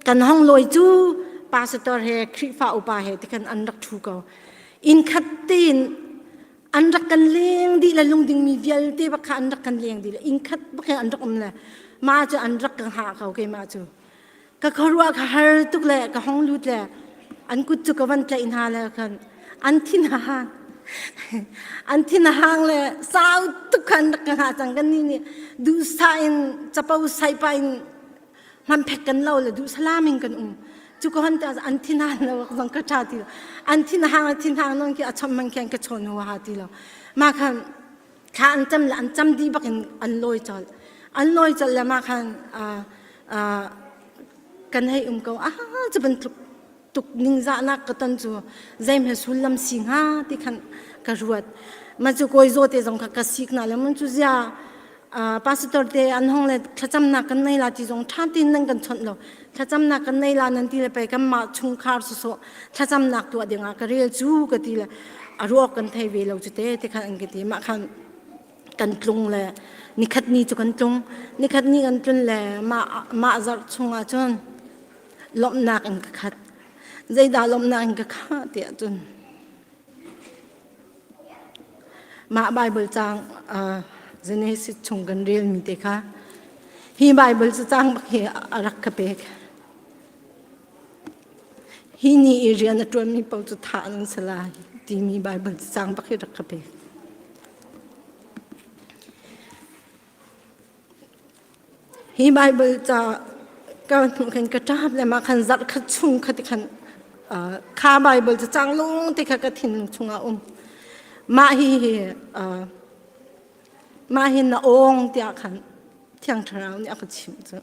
kan hong lawi cu pastor he Khrihfa upa he ti khan an rak thu ko inn khat tein an rak kan leng dih le lungding mi vialte bak kha an rak kan leng dih le inn khat bak an rak um le mah cu an rak ka hngah ko keimah cu ka khuaruah ka har tuk le ka hong lut le an kut cu ka van tlaih hna le khan an thin a hang an thin a hang le sau tuk khan rak ka hngah cang kan ni nih duhsah in capo saipa in hmanphek kan lo le duh salam in kan um cu ka hon te an thin hang lo zong ka tha ti lo an thin hang le thin hang non khi a chom man khen ka chawn hu ha ti lo ma khan thla an cam le an cam di bak in an lawi chol an lawi chol le ma khan kan hei um ko ah cu bantuk tuk ningzahnak ka ton cu zeihme sullam si hnga ti khan ka ruat ma cu kawi zaw te zong kha ka sik na le mun cu zia pastor te an hong le thlacamnak kan nei la ti zong ṭha tin nan kan chawnh lo thlacamnak kan nei la nan ti le pei kanmah chungkhar sawsawh thlacamnak tuah dingah ka rel cu ka ti le a ruak kan thei ve lo cu te te khan an ka ti mah khan kan tlung le nikhat ni cu kan tlung nikhat ni kan tlun le mah mah zarh chungah cun lawmhnak in ka khat zeidah lawmhnak in ka khah tiah cun mah Bible caang Genesis chung kan relmi te kha hi Bible cacang bak hi a rak ka pek hi ni i rian a ṭuanmi paoh cu thah nan si lai timi Bible cacang bak hi rak ka pek Hi Baibal ca ka hmuh khan ka ṭap le mah khan zarh khat chung kha ti khan kha Baibal ca cang lung te kha ka thinlung chungah um. Mah hi hi mah hi na awng tiah khan Thiang Thlarau nih a ka chimh cu.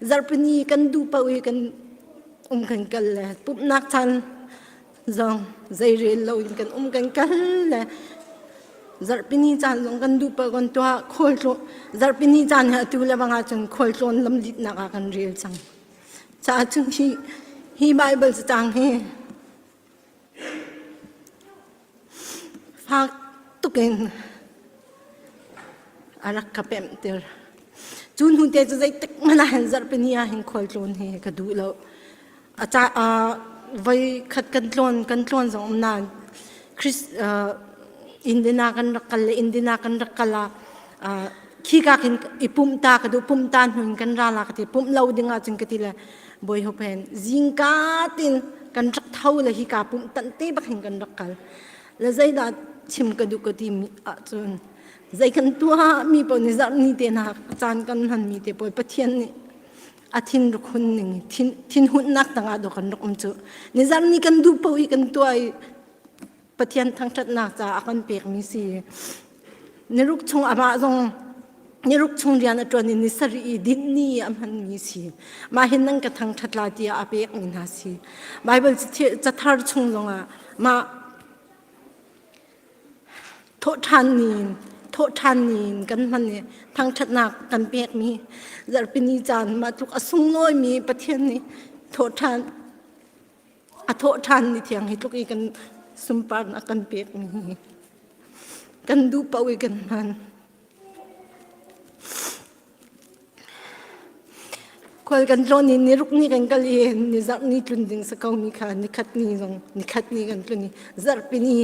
Zarhpini kan duh paoh i kan um kan kal le pumhnak caan zong zeirel loin kan um kan kal le zarhpini caan zong kan duh paoh kan tuah khualtlawn zarhpini caan hi atu le bang ahcun khualtlawn lamlitnak ah kan rel cang caah cun hi hi Bible cacang hi fak tukin a rak ka pemhter cu hnu te cu zeitik hmanh ah hin zarhpini ah hin khualtlawn hi ka duh lo A ca voi khat kan tlawn kan tlawn zong um nain Chris Indiana kan rak kal le Indiana kan rak kal ah khika khin i pumh ta ka duh pumh ta hnu in kan ra la ka ti pumh lo ding ah cun ka ti le bawi hop hen zingka tin kan rak tho le hika pumh tan te bak hin kan rak kal le zeidah chim ka duh ka ti mi ahcun zei kan tuah mi paoh nih zarh ni te hna caan kan hman mi te pawl Pathian nih a thin rak hun ning thin thinhunnak tangah dawh kan rak um cu nizarh ni kan duh paoh i kan tuah i Pathian thangṭhatnak caah a kan pekmi si niruk chung amah zong niruk chung rian a ṭuan i ni sarih i dinh ni a hmanmi si mah hin nan ka thangṭhat la tiah a pekmi hna si Bible cathar chung zongah mah Thawhṭhan ni in thawhṭhan ni in kan hman i thangṭhatnak kan pekmi zarhpini caan mah tluk a sunglawimi Pathian nih thawhṭhan a thawhṭhan ni thiang hi tluk i kan sunparnak kan pekmi hi kan duh paoh i kan hman. Khual kan tlawn i niruk ni kan kal i ni zarh ni tlun ding si ko mi kha nikhat ni zong nikhat ni kan tlun i zarhpi ni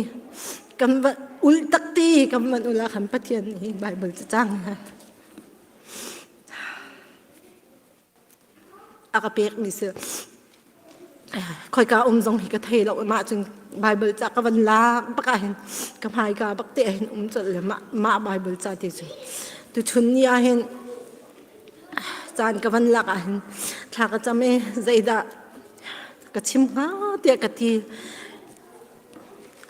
kan va ul takti kan van ul ah khan Pathian nih Bible cacang a ka pekmi si khoika um zong hi ka thei lo mah cun Bible ca ka van lak bak ah hin ka hmaika bak te ah hin um colh le mah mah Bible ca te cu tuchun ni ah hin caan ka van lak ah hin thla ka cam i zeidah ka chim hnga tiah ka ti.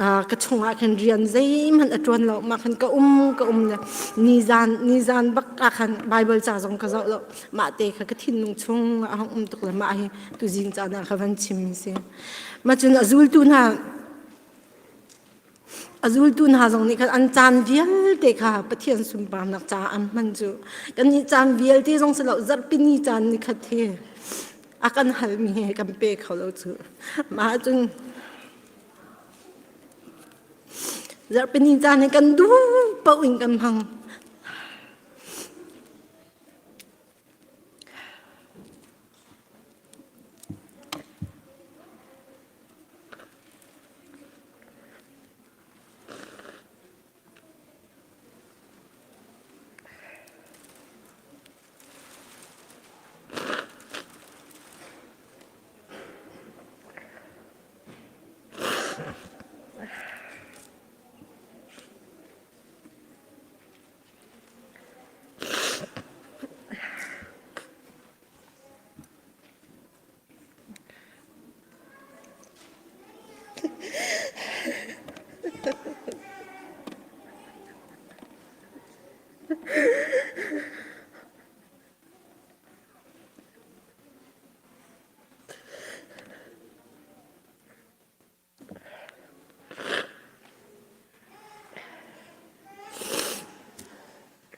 Ka chungah khan rian zeihmanh a ṭuan lo. Mah khan ka um ka um le nizan nizan bak ah khan Bible ca zong ka zoh lo. Mah te kha ka thinlung chung a hung um tuk le mah hi tuzing caan ah ka van chim si. Mah cun a zultu hna A zultu hna zong nih khan an caan vialte kha Pathian sunparnak caah an hman cu. Kannih caan vialte zong si lo zarhpini caan ni khat hi a kan halmi he kan pe kho lo cu. Mah cun zarhpini caan hi kan duh paoh in kan hmang.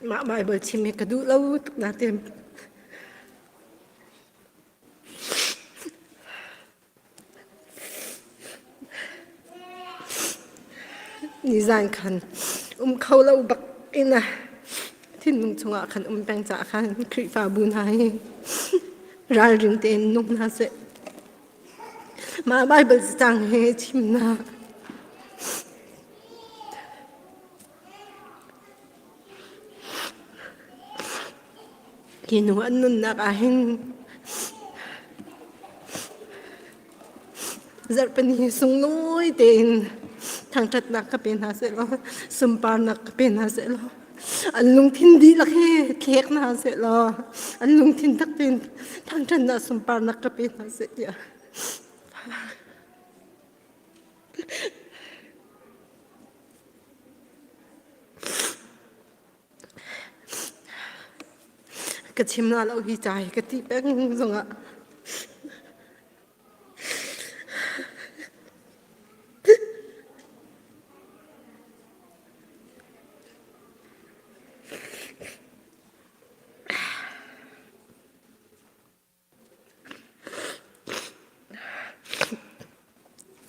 Mah Baibal chim hi ka duh lo tuk nain Nizan khan um kho lo bak in a thinlung chungah khan um peng caah khan Khrihfabu hna hi ralring tein nung hna seh. Mah Baibal cacang hi chimnak Hi nu an nunnak ah hin zarhpini sunglawi tein thangṭhatnak ka pe hna sehlaw sunparnak ka pe hna sehlaw an lungthin dihlak hi thlek hna sehlaw an lungthin tak tein thangṭhatnak sunparnak ka pe hna seh tiah Ka chim la lo hi ca hi ka ti peng zongah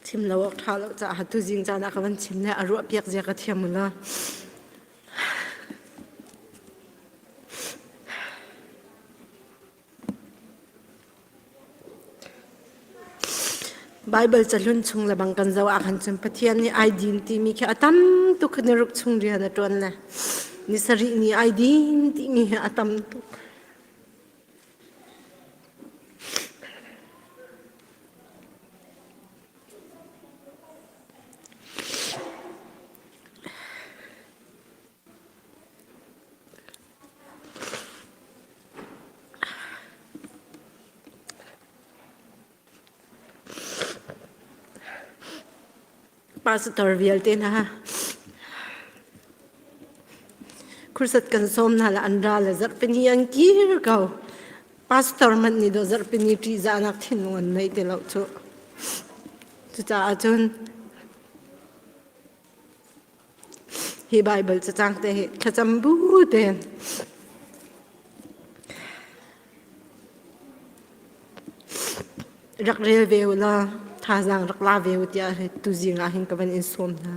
Chim lo awk ṭha lo caah tuzing caan ah ka van chim le a ruahpiak zia ka thiam u law. Baibal cahlun chung le bang kan zoh ah khan cun Pathian nih ai din timi khi a tam tuk ni ruk chung rian a ṭuan le ni sarih ni ai din timi hi a tam tuk. Pastor vialte hna Khursat kan sawm hna le an ra le zarhpini an kir ko. Pastor hmanh nih dawh zarhpini ṭihzahnak thinlung an nei ti lo cu. Cucaah cun hi Baibal cacang te hi thlacam bu tein rak rel ve u law thazaang rak la ve u tiah tuzing ah hin ka van in sawm hna.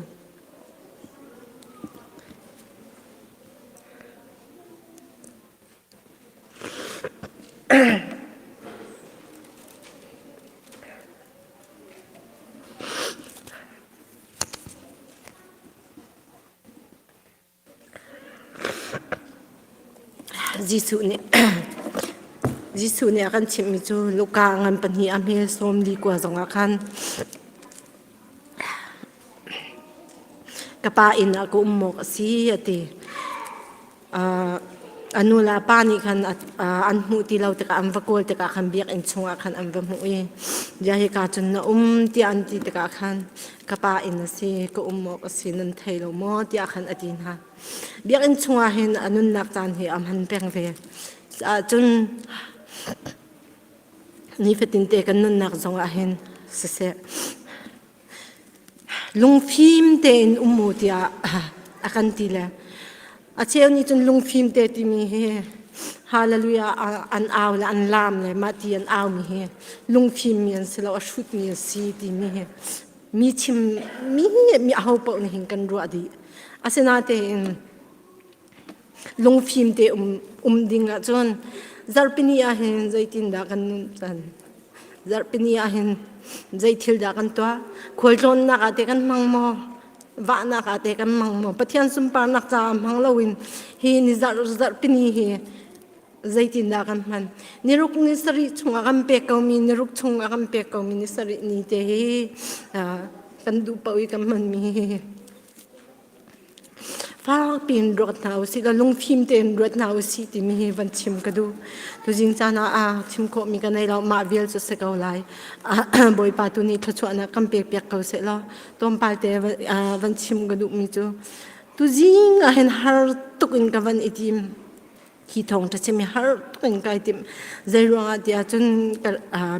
Jesuh nih Jesuh nih a kan chimhmi cu Luka ngan pahnih a hme sawm li kua zongah khan ka pa inn ah ka um awk a si a ti. A nu le a pa nih khan an hmuh ti lo tikah an va kawl tikah khan biakinn chungah khan an va hmuh i bia hika cun na um tiah an ti tikah khan ka pa inn a si ka um awk a si nan thei lo maw tiah khan a ti hna. Biakinn chungah hin a nunnak caan hi a hman peng ve. Cun nifatin te kan nunnak zongah hin siseh lungfim tein um u tiah a kan ti le a cheu nih cun lungfim te timi hi hallelujah an au le an laam le mah ti an au mi hi lungfim mi an si lo a hrut mi an si timi hi mi chim mi mi aho paoh nih hin kan ruah dih asinatein lungfim te um um ding ahcun zarhpini ah hin zeitindah kan nun can zarhpini ah hin zei thil dah kan tuah khualtlawnnak ah te kan hmang maw vahnak ah te kan hmang maw Pathian sunparnak caah hmang loin hi ni zarh zarhpini hi zeitindah kan hman niruk ni sarih chung a kan pek komi niruk chung a kan pek komi ni sarih ni te hi kan duh paoh i kan hmanmi hi Fakpi in ruat hna usih law lungfim tein ruat hna usih timi hi van chim ka duh. Tuzing caan ah ah chim khawhmi ka nei lo mah vial cu si ko lai. Bawipa tu nih thluachuahnak kan pek piak ko seh law tlawmpal te van chim ka duhmi cu tuzing ah hin har tuk in ka van i tim. Hi thawngṭha chim hi har tuk in kai timh. Zeiruangah tiah cun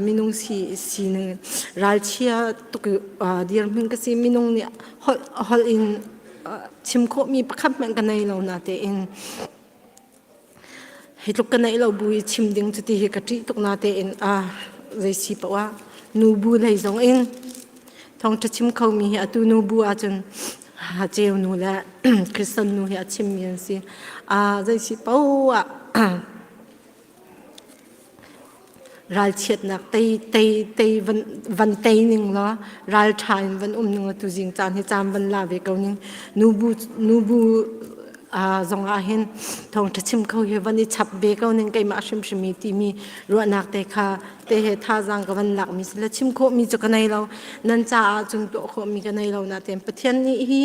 minung si sining ralchia tuk dirhmun ka si minung nih holh holh in chim khawhmi pakhat hmanh ka nei lo na tein hi tluk ka neih lo bu i chim ding cu ti hi ka ṭih tuk na tein a zei si paoh ah nu bu lei zong in thawngṭha chim khomi hi atu nu bu ahcun Ceu nu le Kristen nu hi a chimmi an si. Zei si paoh ah ralchiatnak tei tei tei van van tei ning law ral ṭha in van um ning law tuzing caan hi caan van la ve ko ning nubu nubu zong ah hin thawngṭha chim kho hi van i chap ve ko ning keimah hrimhrim hi timi ruahnak te kha te he thazaang ka van lakmi si le chim khawhmi cu ka nei lo nan caah cun tuah khawhmi ka nei lo natein Pathian nih hi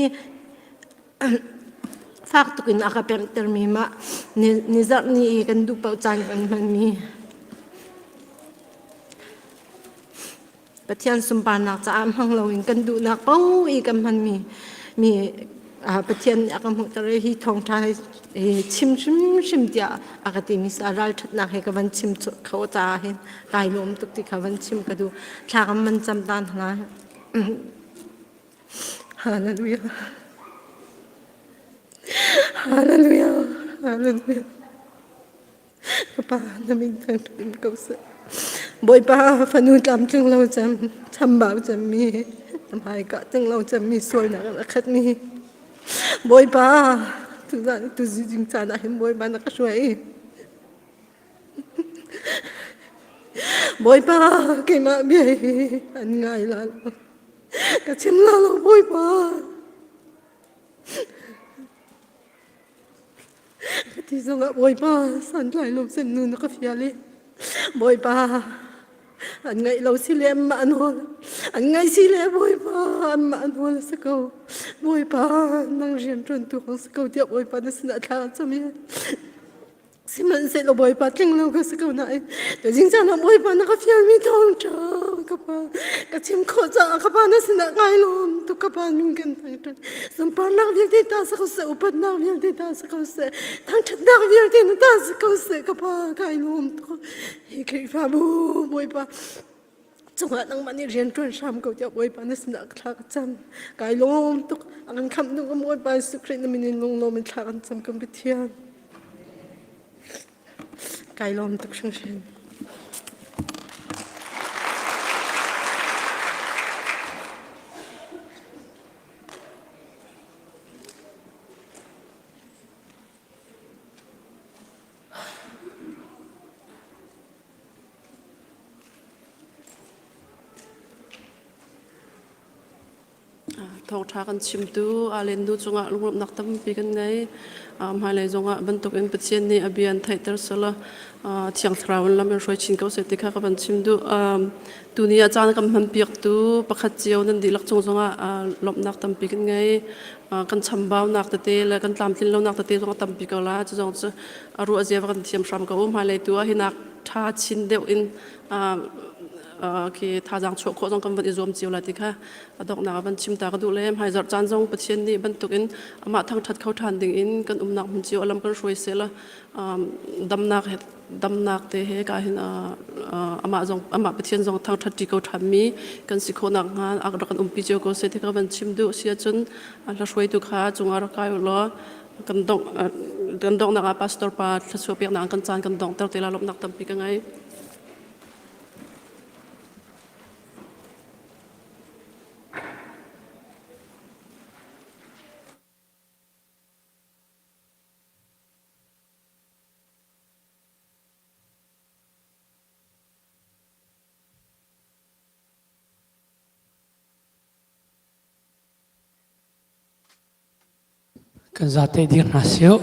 fak tuk in a ka pemhtermi mah ni zarh ni i kan duh paoh caan kan hmanmi Pathian sunparnak caah hmang loin kan duhnak paoh i kan hmanmi mi Pathian nih a ka hmuhter i hi thawngṭha hi chim hrimhrim tiah a ka timi sa ralṭhatnak he ka van chim kho caah hin kai lawm tuk ti kha van chim ka duh. Thla kan van cam ta hna. Hallelujah. Hallelujah. Hallelujah. Ka pa na min thangṭhat in ko seh. Bawipa fanu tlamtling lo cem, chambau cemmi, na hmaika tling lo cemmi sualnak in a khatmi. Bawipa, tuzan tuzing caan ah hin Bawipa na ka hruai. Bawipa, keimah bia hi an ngai la lo. Ka chim la lo Bawipa. Ti zongah Bawipa santlai lo cem nu na ka fial i Bawipa an ngaih lo si le anmah an hawl an ngaih si le Bawipa anmah an hawl a si ko Bawipa nang rian ṭuantu kong si ko tiah Bawipa na sinah thla a cam i Sihmanhsehlaw Bawipa tling lo ka si ko nain tuzing caan ah Bawipa na ka fialmi thawngṭha ka pa ka chim khawh caah ka pa na sinah kai lawm tuk ka pa min kan thangṭhat sunparnak vialte ta si ko seh upatnak vialte ta si ko seh thangṭhatnak vialte na ta si ko seh ka pa kai lawm tuk hi Khrihfabu Bawipa cungah nangmah nih rian ṭuan hram ko tiah Bawipa na sinah thla ka cam kai lawm tuk a kan khamh tuk Bawipa Jesuh Khrih na min in lunglawm in thla kan cam kan Pathian kai lawm tuk hringhran Thawngṭha kan chimtu Alen nu cungah lunglawmhnak tampi kan ngei. Hmailei zongah bantukin Pathian nih a bia an theihter selaw Thiang Thlarau in lam in hruai chin ko seh ti kha ka van chim duh. Tuni ah caan kan hmanpiaktu pakhat cio nan dihlak cung zongah lawmhnak tampi kan ngei. Kan chambaunak tete le kan tlamtlin lonak tete zong a tampi ko la. Cu zong cu a ruah zia va kan thiam hram ko. Hmailei tu ah hinak ṭha chin deuh in khi thazaang chuah khawh zong kan van i zuam cio lai ti kha a donghnak ah van chim ta ka duh le hmaizarh caan zong Pathian nih bantukin amah thangṭhat kho ṭhan ding in kan umnak hmun cio a lam kan hruai sehla damnak he damnak te he ka hin amah zong amah Pathian zong thangṭhat ṭi ko ṭhan mi kan si khawh nak hnga rak kan umpi cio ko seh ti ka van chim duh si ahcun hla hruaitu kha cungah rak kai u law kan dongh kan donghnak ah pastor pa thluachuah peknak kan caan kan donghter te la lawmhnak tampi ka ngei. Kan zate dir hna sih.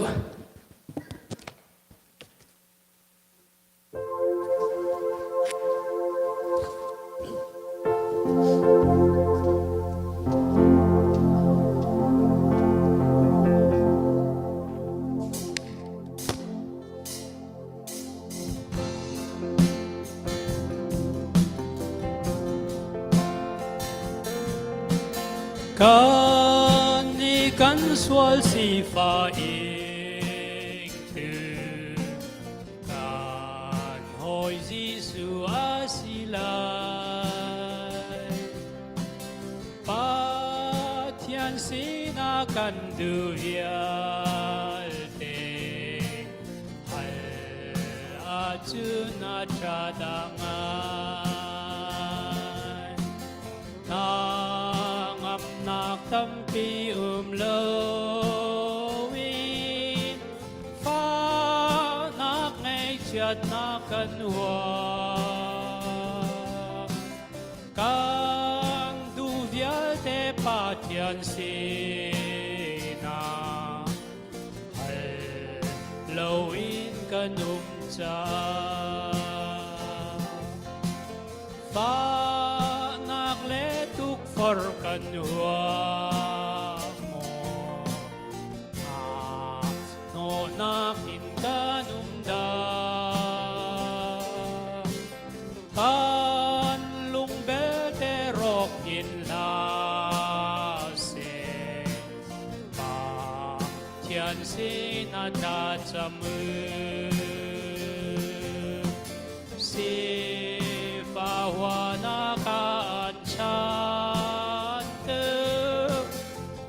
Kan i kan sual sifa ing tu kan hawi Jesuh a si lai. Pathian sinah kan duh vialte hal ahcun a ṭha dah ngai. Hnangamnak tampi um loin fahnak ngaihchiatnak kan huam. Kan duh vialte Pathian sinah hal loin kan um caah fahnak le tukforh kan huam maw? Hnawhnak in kan um dah? Kan lung belte rawk in hlah seh, Pathian sinah thlacam u. Sifah kan chan tu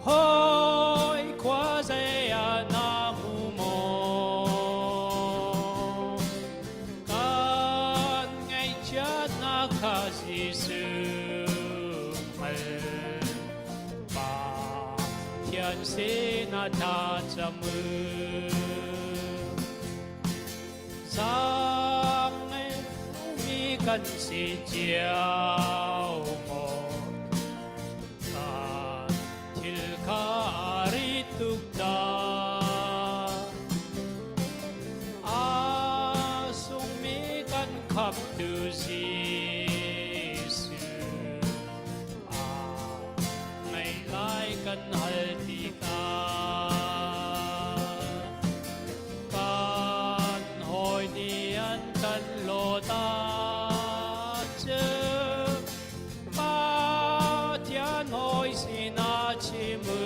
hoi khua zei ah na hmu maw? Kan ngaihchiatnak kha Jesuh hngal. Pathian sinah thlacam u. Sang mi kan si cio maw? Kan thil kha ri tuk dah. A sungmi kan khamtu Jesuh a ngaih lai kan hal tikah Kan hawi nih an kan lawt ahcun Pathian hawi sinah chim u.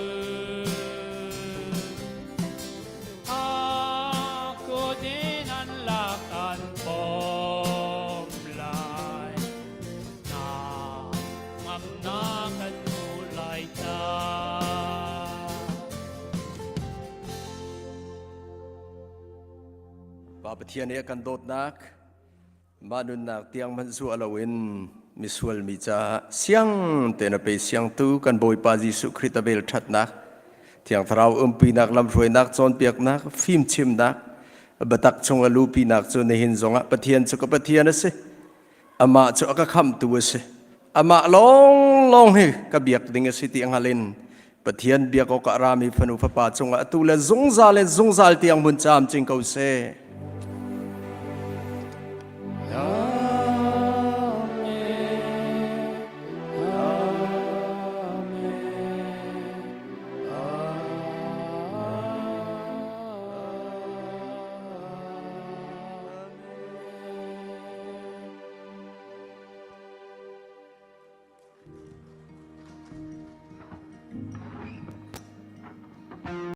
A kut in an lak an pom lai. Na ngamnak kan hmu lai ta. Pa Pathian i a kan dawtnak mah nunnak tiang hmanh zuah loin misual mi caah siang tein a pe siangtu kan Bawipa Jesuh Khrih a vel ṭhatnak Thiang Thlarau umpinak lamhruainak cawnpiaknak fimchimnak biatak chung a lupinak cu nihin zongah Pathian cu ka Pathian a si amah cu a ka khamhtu a si. Amah lawnglawng hi ka biak ding a si ti hngal in Pathian biak awk ah rami fanu fapa cungah atu le zungzal in zungzal tiang mun caam cing ko seh.